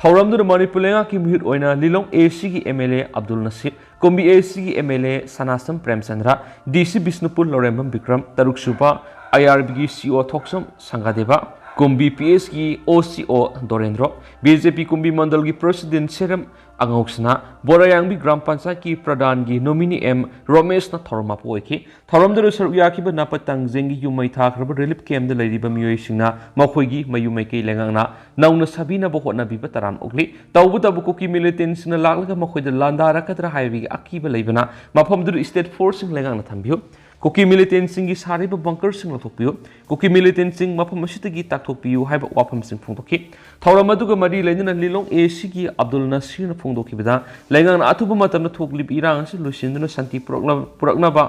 ꯊꯧꯔꯝꯗꯨꯗ ꯃꯅꯤꯄꯨꯔ ꯂꯩꯉꯥꯛꯀꯤ ꯃꯤꯍꯨꯠ ꯑꯣꯏꯅ ꯂꯤꯂꯣꯡ ꯑꯦ ꯁꯤꯒꯤ ꯑꯦꯝ ꯑꯦꯜ ꯑꯦ ꯑꯕꯗꯨꯜ ꯅꯁꯤꯔ, ꯀꯨꯝꯕꯤ ꯑꯦ ꯁꯤꯒꯤ ꯑꯦꯝ ꯑꯦꯜ ꯑꯦ ꯁꯅꯥꯁꯝ ꯄ꯭ꯔꯦꯝꯆꯟꯗ꯭ꯔ, ꯗꯤ ꯁꯤ ꯕꯤꯁꯅꯨꯄꯨꯔ ꯂꯧꯔꯦꯝꯕꯝ ꯕꯤꯀ꯭ꯔꯝ, ꯇꯔꯨꯛꯁꯨꯕ ꯑꯥꯏ ꯑꯥꯔ ꯕꯤꯒꯤ ꯁꯤ ꯑꯣ ꯊꯣꯛꯆꯝ ꯁꯪꯒꯥꯗꯦꯕ, ꯀꯨꯝꯕꯤ ꯄꯤ ꯑꯦꯁꯀꯤ ꯑꯣ ꯁꯤ ꯑꯣ ꯗꯣꯔꯦꯟꯗ꯭ꯔꯣ, ꯕꯤ ꯖꯦ ꯄꯤ ꯀꯨꯝꯕꯤ ꯃꯟꯗꯜꯒꯤ ꯄ꯭ꯔꯁꯤꯗꯦꯟ ꯁꯦꯔꯝ ꯑꯉꯧꯁꯅꯥ, ꯕꯣꯔꯥꯌꯥꯡꯕꯤ ꯒ꯭ꯔꯥꯝ ꯄꯟꯆꯥꯌꯠꯀꯤ ꯄ꯭ꯔꯙꯥꯟꯒꯤ ꯅꯣꯃꯤꯅꯤ ꯑꯦꯝ ꯔꯣꯃꯦꯁꯅ ꯊꯧꯔꯝ ꯃꯄꯨ ꯑꯣꯏꯈꯤ꯫ ꯊꯧꯔꯝꯗꯨꯗ ꯁꯔꯨꯛ ꯌꯥꯈꯤꯕ ꯅꯥꯄꯠ ꯇꯥꯡꯖꯦꯡꯒꯤ ꯌꯨꯝ ꯃꯩ ꯊꯥꯈ꯭ꯔꯕ ꯔꯤꯂꯤꯐ ꯀꯦꯝꯞꯇ ꯂꯩꯔꯤꯕ ꯃꯤꯑꯣꯏꯁꯤꯡꯅ ꯃꯈꯣꯏꯒꯤ ꯃꯌꯨꯝ ꯃꯩꯀꯩ ꯂꯩꯉꯥꯛꯅ ꯅꯧꯅ ꯁꯥꯕꯤꯅꯕ ꯍꯣꯠꯅꯕꯤꯕ ꯇꯔꯥꯝ ꯑꯣꯛꯂꯤ꯫ ꯇꯧꯕꯇꯕꯨ ꯀꯨꯀꯤ ꯃꯤꯂꯤꯇꯦꯟꯁꯤꯡꯅ ꯂꯥꯛꯂꯒ ꯃꯈꯣꯏꯗ ꯂꯥꯟꯗꯥꯔꯛꯀꯗ꯭ꯔꯥ ꯍꯥꯏꯕꯒꯤ ꯑꯀꯤꯕ ꯂꯩꯕꯅ ꯃꯐꯝꯗꯨꯗ ꯁ꯭ꯇꯦꯠ ꯐꯣꯔꯁꯁꯤꯡ ꯂꯩꯉꯥꯛꯅ ꯊꯝꯕꯤꯌꯨ꯫ ꯀꯨꯀꯤ ꯃꯤꯂꯤꯇꯦꯟꯁꯤꯡꯒꯤ ꯁꯥꯔꯤꯕ ꯕꯪꯀꯔꯁꯤꯡ ꯂꯧꯊꯣꯛꯄꯤꯌꯨ꯫ ꯀꯨꯀꯤ ꯃꯤꯂꯤꯇꯦꯟꯁꯤꯡ ꯃꯐꯝ ꯑꯁꯤꯗꯒꯤ ꯇꯥꯛꯊꯣꯛꯄꯤꯌꯨ ꯍꯥꯏꯕ ꯋꯥꯐꯝꯁꯤꯡ ꯐꯣꯡꯗꯣꯛꯈꯤ꯫ ꯊꯧꯔꯝ ꯑꯗꯨꯒ ꯃꯔꯤ ꯂꯩꯅꯅ ꯂꯤꯂꯣꯡ ꯑꯦ ꯁꯤꯒꯤ ꯑꯕꯗꯨꯜ ꯅꯁꯤꯔꯅ ꯐꯣꯡꯗꯣꯛꯈꯤꯕꯗ ꯂꯩꯉꯥꯛꯅ ꯑꯊꯨꯕ ꯃꯇꯝꯗ ꯊꯣꯛꯂꯤꯕ ꯏꯔꯥꯡ ꯑꯁꯤ ꯂꯣꯏꯁꯤꯟꯗꯨꯅ ꯁꯥꯟꯇꯤ ꯄꯨꯔꯛꯅꯕ, ꯄꯨꯔꯛꯅꯕ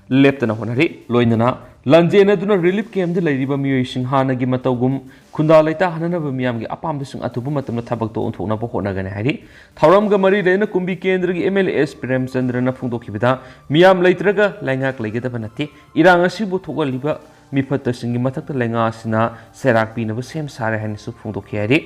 ꯂꯦꯞꯇꯅ ꯍꯣꯠꯅꯔꯤ꯫ ꯂꯣꯏꯅꯅ ꯂꯥꯟꯖꯦꯟꯅꯗꯨꯅ ꯔꯤꯂꯤꯐ ꯀꯦꯝꯞꯇ ꯂꯩꯔꯤꯕ ꯃꯤꯑꯣꯏꯁꯤꯡ ꯍꯥꯟꯅꯒꯤ ꯃꯇꯧꯒꯨꯝ ꯈꯨꯟꯗꯥ ꯂꯩꯇꯥꯍꯟꯅꯅꯕ ꯃꯤꯌꯥꯝꯒꯤ ꯑꯄꯥꯝꯕꯁꯤꯡ ꯑꯊꯨꯕ ꯃꯇꯝꯗ ꯊꯕꯛꯇ ꯑꯣꯟꯊꯣꯛꯅꯕ ꯍꯣꯠꯅꯒꯅꯤ ꯍꯥꯏꯔꯤ꯫ ꯊꯧꯔꯝꯒ ꯃꯔꯤ ꯂꯩꯅ ꯀꯨꯝꯕꯤ ꯀꯦꯟꯗ꯭ꯔꯒꯤ ꯑꯦꯝ ꯑꯦꯜ ꯑꯦ ꯑꯦꯁ ꯄ꯭ꯔꯦꯝꯆꯟꯗ꯭ꯔꯅ ꯐꯣꯡꯗꯣꯛꯈꯤꯕꯗ ꯃꯤꯌꯥꯝ ꯂꯩꯇ꯭ꯔꯒ ꯂꯩꯉꯥꯛ ꯂꯩꯒꯗꯕ ꯅꯠꯇꯦ꯫ ꯏꯔꯥꯡ ꯑꯁꯤꯕꯨ ꯊꯣꯛꯍꯜꯂꯤꯕ ꯃꯤꯐꯠꯇꯁꯤꯡꯒꯤ ꯃꯊꯛꯇ ꯂꯩꯉꯥꯛ ꯑꯁꯤꯅ ꯆꯩꯔꯥꯛ ꯄꯤꯅꯕ ꯁꯦꯝ ꯁꯥꯔꯦ ꯍꯥꯏꯅꯁꯨ ꯐꯣꯡꯗꯣꯛꯈꯤ ꯍꯥꯏꯔꯤ꯫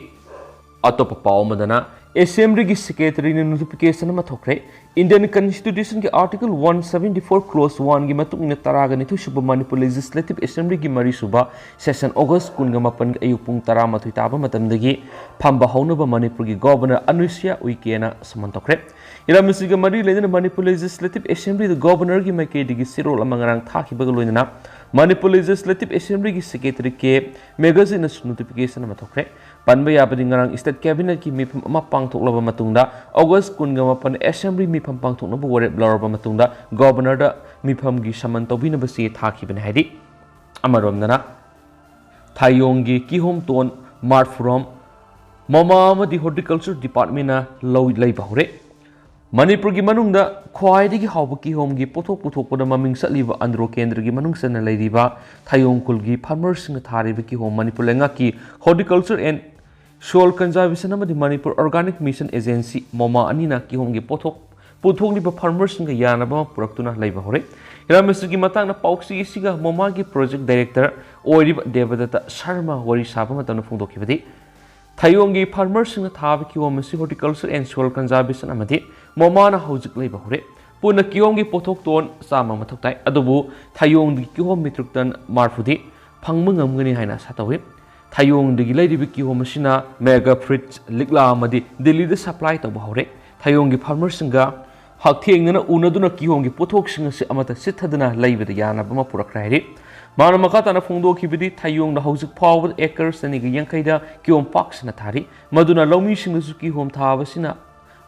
ꯑꯇꯣꯞꯄ ꯄꯥꯎ ꯑꯃꯗꯅ ꯑꯦꯁꯦꯝꯕ꯭ꯂꯤꯒꯤ ꯁꯦꯀ꯭ꯔꯦꯇꯔꯤꯅ ꯅꯣꯇꯤꯐꯤꯀꯦꯁꯟ ꯑꯃ ꯊꯣꯛꯈ꯭ꯔꯦ꯫ ꯏꯟꯗꯤꯌꯟ ꯀꯟꯁꯇꯤꯇ꯭ꯌꯨꯁꯟꯒꯤ article one seventy four clause ꯋꯥꯟꯒꯤ ꯃꯇꯨꯡ ꯏꯟꯅ ꯇꯔꯥꯒ ꯅꯤꯊꯣꯏ ꯁꯨꯕ ꯃꯅꯤꯄꯨꯔ ꯂꯦꯖꯤꯁꯂꯦꯇꯤꯚ ꯑꯦꯁꯦꯝꯕ꯭ꯂꯤꯒꯤ ꯃꯔꯤ ꯁꯨꯕ ꯁꯦꯁꯟ ꯑꯣꯒꯁ ꯀꯨꯟꯒ ꯃꯥꯄꯟꯒꯤ ꯑꯌꯨꯛ ꯄꯨꯡ ꯇꯔꯥꯃꯥꯊꯣꯏ ꯇꯥꯕ ꯃꯇꯝꯗꯒꯤ ꯐꯝꯕ ꯍꯧꯅꯕ ꯃꯅꯤꯄꯨꯔꯒꯤ ꯒꯣꯕꯔꯅꯔ ꯑꯅꯨꯁ꯭ꯌꯥ ꯎꯏꯀꯦꯅ ꯁꯃꯟ ꯇꯧꯈ꯭ꯔꯦ꯫ ꯏꯔꯥꯡ ꯑꯁꯤꯒ ꯃꯔꯤ ꯂꯩꯅꯅ ꯃꯅꯤꯄꯨꯔ ꯂꯦꯖꯤꯁꯂꯦꯇꯤꯚ ꯑꯦꯁꯦꯝꯕ꯭ꯂꯤꯗ ꯒꯣꯕꯔꯅꯔꯒꯤ ꯃꯥꯏꯀꯩꯗꯒꯤ ꯆꯦꯔꯣꯜ ꯑꯃ ꯉꯔꯥꯡ ꯊꯥꯈꯤꯕꯒ ꯂꯣꯏꯅꯅ ꯃꯅꯤꯄꯨꯔ ꯂꯦꯖꯤꯁꯂꯦꯇꯤꯚ ꯑꯦꯁꯦꯝꯕ꯭ꯂꯤꯒꯤ ꯁꯦꯀ꯭ꯔꯦꯇꯔꯤ ꯀꯦ ꯃꯦꯒꯥꯖꯤꯟꯅꯁꯨ ꯅꯣꯇꯤꯐꯤꯀꯦꯁꯟ ꯑꯃ ꯊꯣꯛꯈ꯭ꯔꯦ꯫ ꯄꯟꯕ ꯌꯥꯕꯗꯤ ꯉꯔꯥꯡ ꯁ꯭ꯇꯦꯠ ꯀꯦꯕꯤꯅꯦꯠꯀꯤ ꯃꯤꯐꯝ ꯑꯃ ꯄꯥꯡꯊꯣꯛꯂꯕ ꯃꯇꯨꯡꯗ ꯑꯣꯒꯁ ꯀꯨꯟꯒ ꯃꯥꯄꯟ ꯑꯦꯁꯦꯝꯕ꯭ꯂꯤ ꯃꯤꯐꯝ ꯄꯥꯡꯊꯣꯛꯅꯕ ꯋꯥꯔꯦꯞ ꯂꯧꯔꯕ ꯃꯇꯨꯡꯗ ꯒꯣꯕꯔꯅꯔꯗ ꯃꯤꯐꯝꯒꯤ ꯁꯃꯟ ꯇꯧꯕꯤꯅꯕ ꯆꯦ ꯊꯥꯈꯤꯕꯅꯤ ꯍꯥꯏꯔꯤ꯫ ꯑꯃꯔꯣꯝꯗꯅ ꯊꯥꯌꯣꯡꯒꯤ ꯀꯤꯍꯣꯝ ꯇꯣꯟ ꯃꯥꯔꯐꯨꯔꯣꯝ ꯃꯣꯃꯥ ꯑꯃꯗꯤ ꯍꯣꯔꯇꯤꯀꯜꯆꯔ ꯗꯤꯄꯥꯔꯠꯃꯦꯟꯅ ꯂꯧ ꯂꯩꯕ ꯍꯧꯔꯦ꯫ ꯃꯅꯤꯄꯨꯔꯒꯤ ꯃꯅꯨꯡꯗ ꯈ꯭ꯋꯥꯏꯗꯒꯤ ꯍꯥꯎꯕ ꯀꯤꯍꯣꯝꯒꯤ ꯄꯣꯠꯊꯣꯛ ꯄꯨꯊꯣꯛꯄꯗ ꯃꯃꯤꯡ ꯆꯠꯂꯤꯕ ꯑꯟꯗ꯭ꯔꯣ ꯀꯦꯟꯗ꯭ꯔꯒꯤ ꯃꯅꯨꯡ ꯆꯟꯅ ꯂꯩꯔꯤꯕ ꯊꯥꯌꯣꯡ ꯈꯨꯜꯒꯤ ꯐꯥꯔꯃꯔꯁꯤꯡꯅ ꯊꯥꯔꯤꯕ ꯀꯤꯍꯣꯝ ꯃꯅꯤꯄꯨꯔ ꯂꯩꯉꯥꯛꯀꯤ ꯍꯣꯔꯇꯤꯀꯜꯆꯔ ꯑꯦꯟ ꯁꯣꯏꯜ ꯀꯟꯖꯥꯔꯕꯦꯁꯟ ꯑꯃꯗꯤ ꯃꯅꯤꯄꯨꯔ ꯑꯣꯔꯒꯥꯅꯤꯛ ꯃꯤꯁꯟ ꯑꯦꯖꯦꯟꯁꯤ ꯃꯣꯃꯥ ꯑꯅꯤꯅ ꯀꯤꯍꯣꯝꯒꯤ ꯄꯣꯠꯊꯣꯛ ꯄꯨꯊꯣꯛꯂꯤꯕ ꯐꯥꯔꯃꯔꯁꯤꯡꯒ ꯌꯥꯅꯕ ꯑꯃ ꯄꯨꯔꯛꯇꯨꯅ ꯂꯩꯕ ꯍꯧꯔꯦ꯫ ꯏꯔꯥꯡ ꯑꯁꯤꯒꯤ ꯃꯇꯥꯡꯗ ꯄꯥꯎꯆꯦ ꯑꯁꯤꯒ ꯃꯣꯃꯥꯒꯤ ꯄ꯭ꯔꯣꯖꯦꯛ ꯗꯥꯏꯔꯦꯛꯇꯔ ꯑꯣꯏꯔꯤꯕ ꯗꯦꯕꯗꯠꯇ ꯁꯔꯃ ꯋꯥꯔꯤ ꯁꯥꯕ ꯃꯇꯝꯗ ꯐꯣꯡꯗꯣꯛꯈꯤꯕꯗꯤ, ꯊꯥꯌꯣꯡꯒꯤ ꯐꯥꯔꯃꯔꯁꯤꯡꯅ ꯊꯥꯕ ꯀꯤꯍꯣꯝ ꯑꯁꯤ ꯍꯣꯔꯇꯤꯀꯜꯆꯔ ꯑꯦꯟ ꯁꯣꯏꯜ ꯀꯟꯖꯥꯔꯕꯦꯁꯟ ꯑꯃꯗꯤ ꯃꯣꯃꯥꯅ ꯍꯧꯖꯤꯛ ꯂꯩꯕ ꯍꯧꯔꯦ꯫ ꯄꯨꯟꯅ ꯀꯤꯍꯣꯝꯒꯤ ꯄꯣꯠꯊꯣꯛ ꯇꯣꯟ ꯆꯥꯝꯃ ꯃꯊꯧ ꯇꯥꯏ, ꯑꯗꯨꯕꯨ ꯊꯥꯌꯣꯡꯗꯒꯤ ꯀꯤꯍꯣꯝ ꯃꯦꯇ꯭ꯔꯤꯛ ꯇꯟ ꯃꯔꯐꯨꯗꯤ ꯐꯪꯕ ꯉꯝꯒꯅꯤ ꯍꯥꯏꯅ ꯑꯥꯁꯥ ꯇꯧꯏ꯫ ꯊꯥꯌꯣꯡꯗꯒꯤ ꯂꯩꯔꯤꯕ ꯀꯤꯍꯣꯝ ꯑꯁꯤꯅ ꯃꯦꯒꯥ ꯐ꯭ꯔꯨꯏꯠꯁ, ꯂꯤꯛꯂꯥ ꯑꯃꯗꯤ ꯗꯤꯜꯂꯤꯗ ꯁꯄ꯭ꯂꯥꯏ ꯇꯧꯕ ꯍꯧꯔꯦ꯫ ꯊꯥꯌꯣꯡꯒꯤ ꯐꯥꯔꯃꯔꯁꯤꯡꯒ ꯍꯛꯊꯦꯡꯅꯅ ꯎꯅꯗꯨꯅ ꯀꯤꯍꯣꯝꯒꯤ ꯄꯣꯠꯊꯣꯛꯁꯤꯡ ꯑꯁꯤ ꯑꯃꯠꯇ ꯆꯤꯠꯊꯗꯅ ꯂꯩꯕꯗ ꯌꯥꯅꯕ ꯑꯃ ꯄꯨꯔꯛꯈ꯭ꯔꯦ ꯍꯥꯏꯔꯤ꯫ ꯃꯥꯅ ꯃꯈꯥ ꯇꯥꯅ ꯐꯣꯡꯗꯣꯛꯈꯤꯕꯗꯤ, ꯊꯥꯌꯣꯡꯗ ꯍꯧꯖꯤꯛ ꯐꯥꯎꯕꯗ ꯑꯦꯀꯔ ꯆꯅꯤꯒ ꯌꯥꯡꯈꯩꯗ ꯀꯤꯍꯣꯝ ꯄꯥꯛ ꯁꯟꯅ ꯊꯥꯔꯤ, ꯃꯗꯨꯅ ꯂꯧꯃꯤꯁꯤꯡꯗꯁꯨ ꯀꯤꯍꯣꯝ ꯊꯥꯕꯁꯤꯅ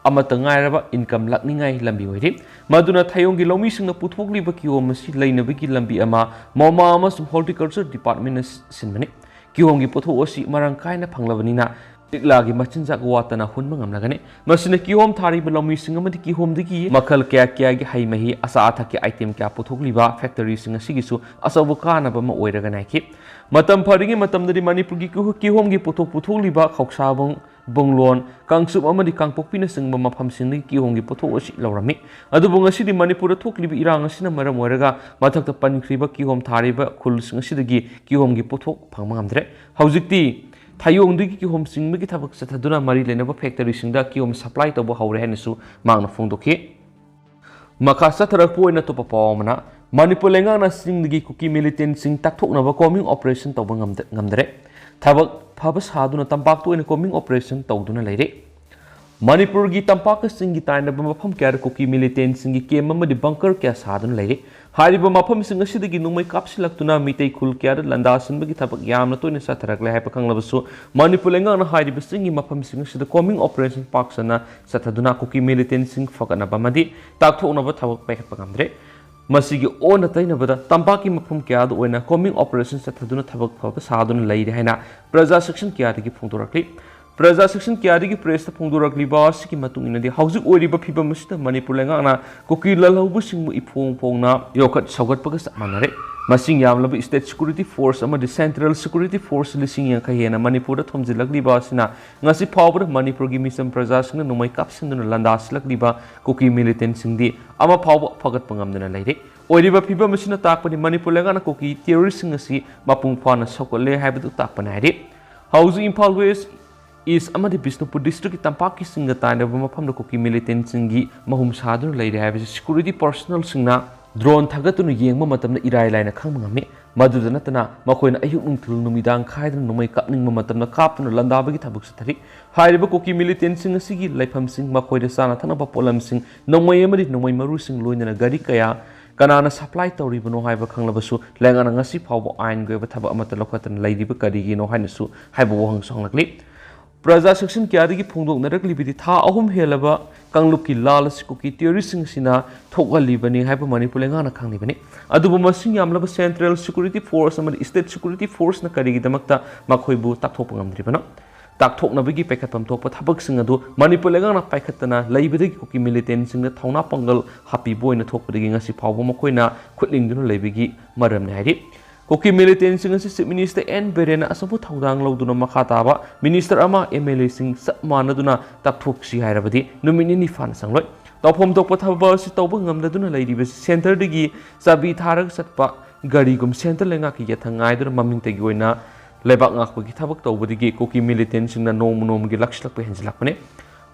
ꯑꯃꯠꯇ ꯉꯥꯏꯔꯕ ꯏꯟꯀꯝ ꯂꯥꯛꯅꯤꯡꯉꯥꯏ ꯂꯝꯕꯤ ꯑꯣꯏꯔꯤ꯫ ꯃꯗꯨꯅ ꯊꯥꯌꯣꯡꯒꯤ ꯂꯧꯃꯤꯁꯤꯡꯅ ꯄꯨꯊꯣꯛꯂꯤꯕ ꯀꯤꯍꯣꯝ ꯑꯁꯤ ꯂꯩꯅꯕꯒꯤ ꯂꯝꯕꯤ ꯑꯃ ꯃꯣꯃꯥ ꯑꯃꯁꯨꯡ ꯍꯣꯔꯇꯤꯀꯜꯆꯔ ꯗꯤꯄꯥꯔꯠꯃꯦꯟꯅ ꯁꯤꯟꯕꯅꯤ꯫ ꯀꯤꯍꯣꯝꯒꯤ ꯄꯣꯠꯊꯣꯛ ꯑꯁꯤ ꯃꯔꯥꯡ ꯀꯥꯏꯅ ꯐꯪꯂꯕꯅꯤꯅ ꯂꯤꯛꯂꯥꯒꯤ ꯃꯆꯤꯟꯖꯥꯛ ꯋꯥꯠꯇꯅ ꯍꯨꯟꯕ ꯉꯝꯂꯒꯅꯤ꯫ ꯃꯁꯤꯅ ꯀꯤꯍꯣꯝ ꯊꯥꯔꯤꯕ ꯂꯧꯃꯤꯁꯤꯡ ꯑꯃꯗꯤ ꯀꯤꯍꯣꯝꯗꯒꯤ ꯃꯈꯜ ꯀꯌꯥ ꯀꯌꯥꯒꯤ ꯍꯩ ꯃꯍꯤ, ꯑꯆꯥ ꯑꯊꯛꯀꯤ ꯑꯥꯏꯇꯦꯝ ꯀꯌꯥ ꯄꯨꯊꯣꯛꯂꯤꯕ ꯐꯦꯛꯇꯔꯤꯁꯤꯡ ꯑꯁꯤꯒꯤꯁꯨ ꯑꯆꯧꯕ ꯀꯥꯟꯅꯕ ꯑꯃ ꯑꯣꯏꯔꯒꯅꯤ ꯍꯥꯏꯈꯤ꯫ ꯃꯇꯝ ꯐꯔꯤꯉꯩ ꯃꯇꯝꯗꯗꯤ ꯃꯅꯤꯄꯨꯔꯒꯤ ꯀꯤꯍꯣ-, ꯀꯤꯍꯣꯝꯒꯤ ꯄꯣꯠꯊꯣꯛ ꯄꯨꯊꯣꯛꯂꯤꯕ ꯈꯧꯁꯥꯕꯨꯡ, ꯕꯨꯡꯂꯣꯟ, ꯀꯥꯡꯆꯨꯞ ꯑꯃꯗꯤ ꯀꯥꯡꯄꯣꯛꯄꯤꯅꯆꯤꯡꯕ ꯃꯐꯝꯁꯤꯡꯗꯒꯤ ꯀꯤꯍꯣꯝꯒꯤ ꯄꯣꯠꯊꯣꯛ ꯑꯁꯤ ꯂꯧꯔꯝꯃꯤ꯫ ꯑꯗꯨꯕꯨ ꯉꯁꯤꯗꯤ ꯃꯅꯤꯄꯨꯔꯗ ꯊꯣꯛꯂꯤꯕ ꯏꯔꯥꯡ ꯑꯁꯤꯅ ꯃꯔꯝ ꯑꯣꯏꯔꯒ ꯃꯊꯛꯇ ꯄꯟꯈ꯭ꯔꯤꯕ ꯀꯤꯍꯣꯝ ꯊꯥꯔꯤꯕ ꯈꯨꯜꯁꯤꯡ ꯑꯁꯤꯗꯒꯤ ꯀꯤꯍꯣꯝꯒꯤ ꯄꯣꯠꯊꯣꯛ ꯐꯪꯕ ꯉꯝꯗ꯭ꯔꯦ꯫ ꯍꯧꯖꯤꯛꯇꯤ ꯊꯌꯣꯡꯗꯒꯤ ꯀꯤꯍꯣꯝ ꯆꯤꯡꯕꯒꯤ ꯊꯕꯛ ꯆꯠꯊꯗꯨꯅ ꯃꯔꯤ ꯂꯩꯅꯕ ꯐꯦꯛꯇꯔꯤꯁꯤꯡꯗ ꯀꯤꯍꯣꯝ ꯁꯄ꯭ꯂꯥꯏ ꯇꯧꯕ ꯍꯧꯔꯦ ꯍꯥꯏꯅꯁꯨ ꯃꯍꯥꯛꯅ ꯐꯣꯡꯗꯣꯛꯈꯤ꯫ ꯃꯈꯥ ꯆꯠꯊꯔꯛꯄ ꯑꯣꯏꯅ ꯑꯇꯣꯞꯄ ꯄꯥꯎ ꯑꯃꯅ, ꯃꯅꯤꯄꯨꯔ ꯂꯩꯉꯥꯛꯅ ꯆꯤꯡꯗꯒꯤ ꯀꯨꯀꯤ ꯃꯤꯂꯤꯇꯦꯟꯁꯤꯡ ꯇꯥꯛꯊꯣꯛꯅꯕ ꯀꯣꯝꯕꯤꯡ ꯑꯣꯄꯔꯦꯁꯟ ꯇꯧꯕ ꯉꯝꯗ-, ꯉꯝꯗꯔꯦ꯫ ꯊꯕꯛ ꯐꯕ ꯁꯥꯗꯨꯅ ꯇꯝꯄꯥꯛꯇ ꯑꯣꯏꯅ ꯀꯣꯝꯕꯤꯡ ꯑꯣꯄꯔꯦꯁꯟ ꯇꯧꯗꯨꯅ ꯂꯩꯔꯦ꯫ ꯃꯅꯤꯄꯨꯔꯒꯤ ꯇꯝꯄꯥꯛꯀ ꯆꯤꯡꯒꯤ ꯇꯥꯏꯅꯕ ꯃꯐꯝ ꯀꯌꯥꯗ ꯀꯨꯀꯤ ꯃꯤꯂꯤꯇꯦꯟꯁꯤꯡꯒꯤ ꯀꯦꯝ ꯑꯃꯗꯤ ꯕꯪꯀꯔ ꯀꯌꯥ ꯁꯥꯗꯨꯅ ꯂꯩꯔꯤ꯫ ꯍꯥꯏꯔꯤꯕ ꯃꯐꯝꯁꯤꯡ ꯑꯁꯤꯗꯒꯤ ꯅꯣꯡꯃꯩ ꯀꯥꯞꯁꯤꯜꯂꯛꯇꯨꯅ ꯃꯤꯇꯩ ꯈꯨꯜ ꯀꯌꯥꯗ ꯂꯥꯟꯗꯥꯁꯤꯟꯕꯒꯤ ꯊꯕꯛ ꯌꯥꯝꯅ ꯇꯣꯏꯅ ꯆꯠꯊꯔꯛꯂꯦ ꯍꯥꯏꯕ ꯈꯪꯂꯕꯁꯨ, ꯃꯅꯤꯄꯨꯔ ꯂꯩꯉꯥꯛꯅ ꯍꯥꯏꯔꯤꯕ ꯆꯤꯡꯒꯤ ꯃꯐꯝꯁꯤꯡ ꯑꯁꯤꯗ ꯀꯣꯝꯕꯤꯡ ꯑꯣꯄꯔꯦꯁꯟ ꯄꯥꯛ ꯁꯟꯅ ꯆꯠꯊꯗꯨꯅ ꯀꯨꯀꯤ ꯃꯤꯂꯤꯇꯦꯟꯁꯤꯡ ꯐꯒꯠꯅꯕ ꯑꯃꯗꯤ ꯇꯥꯛꯊꯣꯛꯅꯕ ꯊꯕꯛ ꯄꯥꯏꯈꯠꯄ ꯉꯝꯗ꯭ꯔꯦ꯫ ꯃꯁꯤꯒꯤ ꯑꯣꯟꯅ ꯇꯩꯅꯕꯗ ꯇꯝꯄꯥꯛꯀꯤ ꯃꯐꯝ ꯀꯌꯥꯗ ꯑꯣꯏꯅ ꯀꯣꯝꯕꯤꯡ ꯑꯣꯄꯔꯦꯁꯟ ꯆꯠꯊꯗꯨꯅ ꯊꯕꯛ ꯐꯕ ꯁꯥꯗꯨꯅ ꯂꯩꯔꯦ ꯍꯥꯏꯅ ꯄ꯭ꯔꯖꯥ ꯁꯦꯛꯁꯟ ꯀꯌꯥꯗꯒꯤ ꯐꯣꯡꯗꯣꯔꯛꯂꯤ꯫ ꯄ꯭ꯔꯖꯥ ꯁꯦꯛꯁꯟ ꯀꯌꯥꯗꯒꯤ ꯄ꯭ꯔꯦꯁꯇ ꯐꯣꯡꯗꯣꯔꯛꯂꯤꯕ ꯑꯁꯤꯒꯤ ꯃꯇꯨꯡ ꯏꯟꯅꯗꯤ, ꯍꯧꯖꯤꯛ ꯑꯣꯏꯔꯤꯕ ꯐꯤꯕꯝ ꯑꯁꯤꯗ ꯃꯅꯤꯄꯨꯔ ꯂꯩꯉꯥꯛꯅ ꯀꯨꯀꯤ ꯂꯥꯜꯍꯧꯕꯁꯤꯡꯕꯨ ꯏꯐꯣꯡ ꯐꯣꯡꯅ ꯌꯣꯛꯈꯠ ꯁꯧꯒꯠꯄꯒ ꯆꯞ ꯃꯥꯟꯅꯔꯦ꯫ ꯃꯁꯤꯡ ꯌꯥꯝꯂꯕ ꯁ꯭ꯇꯦꯠ ꯁꯦꯀ꯭ꯌꯨꯔꯤꯇꯤ ꯐꯣꯔꯁ ꯑꯃꯗꯤ ꯁꯦꯟꯇ꯭ꯔꯦꯜ ꯁꯦꯀ꯭ꯌꯨꯔꯤꯇꯤ ꯐꯣꯔꯁ ꯂꯤꯁꯤꯡ ꯌꯥꯡꯈꯩ ꯍꯦꯟꯅ ꯃꯅꯤꯄꯨꯔꯗ ꯊꯣꯝꯖꯤꯜꯂꯛꯂꯤꯕ ꯑꯁꯤꯅ ꯉꯁꯤ ꯐꯥꯎꯕꯗ ꯃꯅꯤꯄꯨꯔꯒꯤ ꯃꯤꯆꯝ ꯄ꯭ꯔꯖꯥꯁꯤꯡꯅ ꯅꯣꯡꯃꯩ ꯀꯥꯞꯁꯤꯟꯗꯨꯅ ꯂꯥꯟꯗꯥꯁꯤꯜꯂꯛꯂꯤꯕ ꯀꯨꯀꯤ ꯃꯤꯂꯤꯇꯦꯟꯁꯤꯡꯗꯤ ꯑꯃ ꯐꯥꯎꯕ ꯐꯒꯠꯄ ꯉꯝꯗꯅ ꯂꯩꯔꯤ꯫ ꯑꯣꯏꯔꯤꯕ ꯐꯤꯕꯝ ꯑꯁꯤꯅ ꯇꯥꯛꯄꯗꯤ ꯃꯅꯤꯄꯨꯔ ꯂꯩꯉꯥꯛꯅ ꯀꯨꯀꯤ ꯇꯦꯔꯣꯔꯤꯁꯁꯤꯡ ꯑꯁꯤ ꯃꯄꯨꯡ ꯐꯥꯅ ꯁꯧꯒꯠꯂꯦ ꯍꯥꯏꯕꯗꯨ ꯇꯥꯛꯄ ꯅꯥꯏꯔꯤ꯫ ꯍꯧꯖꯤꯛ ꯏꯝꯐꯥꯜ ꯋꯦꯁ, ꯏꯁ ꯑꯃꯗꯤ ꯕꯤꯁꯅꯨꯄꯨꯔ ꯗꯤꯁꯇ꯭ꯔꯤꯛꯀꯤ ꯇꯝꯄꯥꯛꯀꯤ ꯆꯤꯡꯒ ꯇꯥꯏꯅꯕ ꯃꯐꯝꯗ ꯀꯨꯀꯤ ꯃꯤꯂꯤꯇꯦꯟꯁꯤꯡꯒꯤ ꯃꯍꯨꯝ ꯁꯥꯗꯨꯅ ꯂꯩꯔꯦ ꯍꯥꯏꯕꯁꯤ ꯁꯦꯀ꯭ꯌꯨꯔꯤꯇꯤ ꯄꯔꯁꯣꯅꯦꯜꯁꯤꯡꯅ ꯗ꯭ꯔꯣꯟ ꯊꯥꯒꯠꯇꯨꯅ ꯌꯦꯡꯕ ꯃꯇꯝꯗ ꯏꯔꯥꯏ ꯂꯥꯏꯅ ꯈꯪꯕ ꯉꯝꯃꯤ꯫ ꯃꯗꯨꯗ ꯅꯠꯇꯅ ꯃꯈꯣꯏꯅ ꯑꯌꯨꯛ ꯅꯨꯡꯊꯤꯜ ꯅꯨꯃꯤꯗꯥꯡ ꯈꯥꯏꯗꯅ ꯅꯣꯡꯃꯩ ꯀꯥꯞꯅꯤꯡꯕ ꯃꯇꯝꯗ ꯀꯥꯞꯇꯨꯅ ꯂꯥꯟꯗꯥꯕꯒꯤ ꯊꯕꯛ ꯆꯠꯊꯔꯤ꯫ ꯍꯥꯏꯔꯤꯕ ꯀꯨꯀꯤ ꯃꯤꯂꯤꯇꯦꯟꯁꯤꯡ ꯑꯁꯤꯒꯤ ꯂꯩꯐꯝꯁꯤꯡ, ꯃꯈꯣꯏꯗ ꯆꯥꯅ ꯊꯛꯅꯕ ꯄꯣꯠꯂꯝꯁꯤꯡ, ꯅꯣꯡꯃꯩ ꯑꯃꯗꯤ ꯅꯣꯡꯃꯩ ꯃꯔꯨꯁꯤꯡ, ꯂꯣꯏꯅꯅ ꯒꯥꯔꯤ ꯀꯌꯥ ꯀꯅꯥꯅ ꯁꯄ꯭ꯂꯥꯏ ꯇꯧꯔꯤꯕꯅꯣ ꯍꯥꯏꯕ ꯈꯪꯂꯕꯁꯨ ꯂꯩꯉꯥꯛꯅ ꯉꯁꯤ ꯐꯥꯎꯕ ꯑꯥꯏꯟꯒꯤ ꯑꯣꯏꯕ ꯊꯕꯛ ꯑꯃꯠꯇ ꯂꯧꯈꯠꯇꯅ ꯂꯩꯔꯤꯕ ꯀꯔꯤꯒꯤꯅꯣ ꯍꯥꯏꯅꯁꯨ ꯍꯥꯏꯕ ꯋꯥꯍꯪꯁꯨ ꯍꯪꯂꯛꯂꯤ꯫ ꯄ꯭ꯔꯖꯥ ꯁꯦꯛꯁꯟ ꯀꯌꯥꯗꯒꯤ ꯐꯣꯡꯗꯣꯛꯅꯔꯛꯂꯤꯕꯗꯤ ꯊꯥ ꯑꯍꯨꯝ ꯍꯦꯜꯂꯕ ꯀꯥꯡꯂꯨꯞꯀꯤ ꯂꯥꯜ ꯑꯁꯤ ꯀꯨꯀꯤ ꯇꯦꯔꯣꯔꯤꯁꯁꯤꯡ ꯑꯁꯤꯅ ꯊꯣꯛꯍꯜꯂꯤꯕꯅꯤ ꯍꯥꯏꯕ ꯃꯅꯤꯄꯨꯔ ꯂꯩꯉꯥꯛꯅ ꯈꯪꯂꯤꯕꯅꯤ꯫ ꯑꯗꯨꯕꯨ ꯃꯁꯤꯡ ꯌꯥꯝꯂꯕ ꯁꯦꯟꯇ꯭ꯔꯦꯜ ꯁꯦꯀ꯭ꯌꯨꯔꯤꯇꯤ ꯐꯣꯔꯁ ꯑꯃꯗꯤ ꯁ꯭ꯇꯦꯠ ꯁꯦꯀ꯭ꯌꯨꯔꯤꯇꯤ ꯐꯣꯔꯁꯅ ꯀꯔꯤꯒꯤꯗꯃꯛꯇ ꯃꯈꯣꯏꯕꯨ ꯇꯥꯛꯊꯣꯛꯄ ꯉꯝꯗ꯭ꯔꯤꯕꯅꯣ? ꯇꯥꯛꯊꯣꯛꯅꯕꯒꯤ ꯄꯥꯏꯈꯠꯐꯝ ꯊꯣꯛꯄ ꯊꯕꯛꯁꯤꯡ ꯑꯗꯨ ꯃꯅꯤꯄꯨꯔ ꯂꯩꯉꯥꯛꯅ ꯄꯥꯏꯈꯠꯇꯅ ꯂꯩꯕꯗꯒꯤ ꯀꯨꯀꯤ ꯃꯤꯂꯤꯇꯦꯟꯁꯤꯡꯗ ꯊꯧꯅꯥ ꯄꯥꯡꯒꯜ ꯍꯥꯞꯄꯤꯕ ꯑꯣꯏꯅ ꯊꯣꯛꯄꯗꯒꯤ ꯉꯁꯤ ꯐꯥꯎꯕ ꯃꯈꯣꯏꯅ ꯈꯨꯠꯂꯤꯡꯗꯨꯅ ꯂꯩꯕꯒꯤ ꯃꯔꯝꯅꯤ ꯍꯥꯏꯔꯤ꯫ ꯀꯨꯀꯤ ꯃꯤꯂꯤꯇꯦꯟꯁꯤꯡ ꯑꯁꯤ ꯆꯤꯐ ꯃꯤꯅꯤꯁꯇꯔ ꯑꯦꯟ ꯕꯤꯔꯦꯟꯅ ꯑꯆꯧꯕ ꯊꯧꯗꯥꯡ ꯂꯧꯗꯨꯅ ꯃꯈꯥ ꯇꯥꯕ ꯃꯤꯅꯤꯁꯇꯔ ꯑꯃ, ꯑꯦꯝ ꯑꯦꯜ ꯑꯦꯁꯤꯡ ꯆꯞ ꯃꯥꯟꯅꯗꯨꯅ ꯇꯥꯛꯊꯣꯛꯁꯤ ꯍꯥꯏꯔꯕꯗꯤ ꯅꯨꯃꯤꯠ ꯅꯤꯅꯤ ꯐꯥꯅ ꯆꯪꯂꯣꯏ꯫ ꯇꯧꯐꯝ ꯊꯣꯛꯄ ꯊꯕꯛ ꯑꯁꯤ ꯇꯧꯕ ꯉꯝꯗꯗꯨꯅ ꯂꯩꯔꯤꯕꯁꯤ ꯁꯦꯟꯇꯔꯗꯒꯤ ꯆꯥꯕꯤ ꯊꯥꯔꯒ ꯆꯠꯄ ꯒꯥꯔꯤꯒꯨꯝ ꯁꯦꯟꯇꯔ ꯂꯩꯉꯥꯛꯀꯤ ꯌꯥꯊꯪ ꯉꯥꯏꯗꯨꯅ ꯃꯃꯤꯡꯇꯒꯤ ꯑꯣꯏꯅ ꯂꯩꯕꯥꯛ ꯉꯥꯛꯄꯒꯤ ꯊꯕꯛ ꯇꯧꯕꯗꯒꯤ ꯀꯨꯀꯤ militantꯁꯤꯡꯅ ꯅꯣꯡꯃ ꯅꯣꯡꯃꯒꯤ ꯂꯥꯛꯁꯤꯜꯂꯛꯄ ꯍꯦꯟꯖꯤꯜꯂꯛꯄꯅꯤ꯫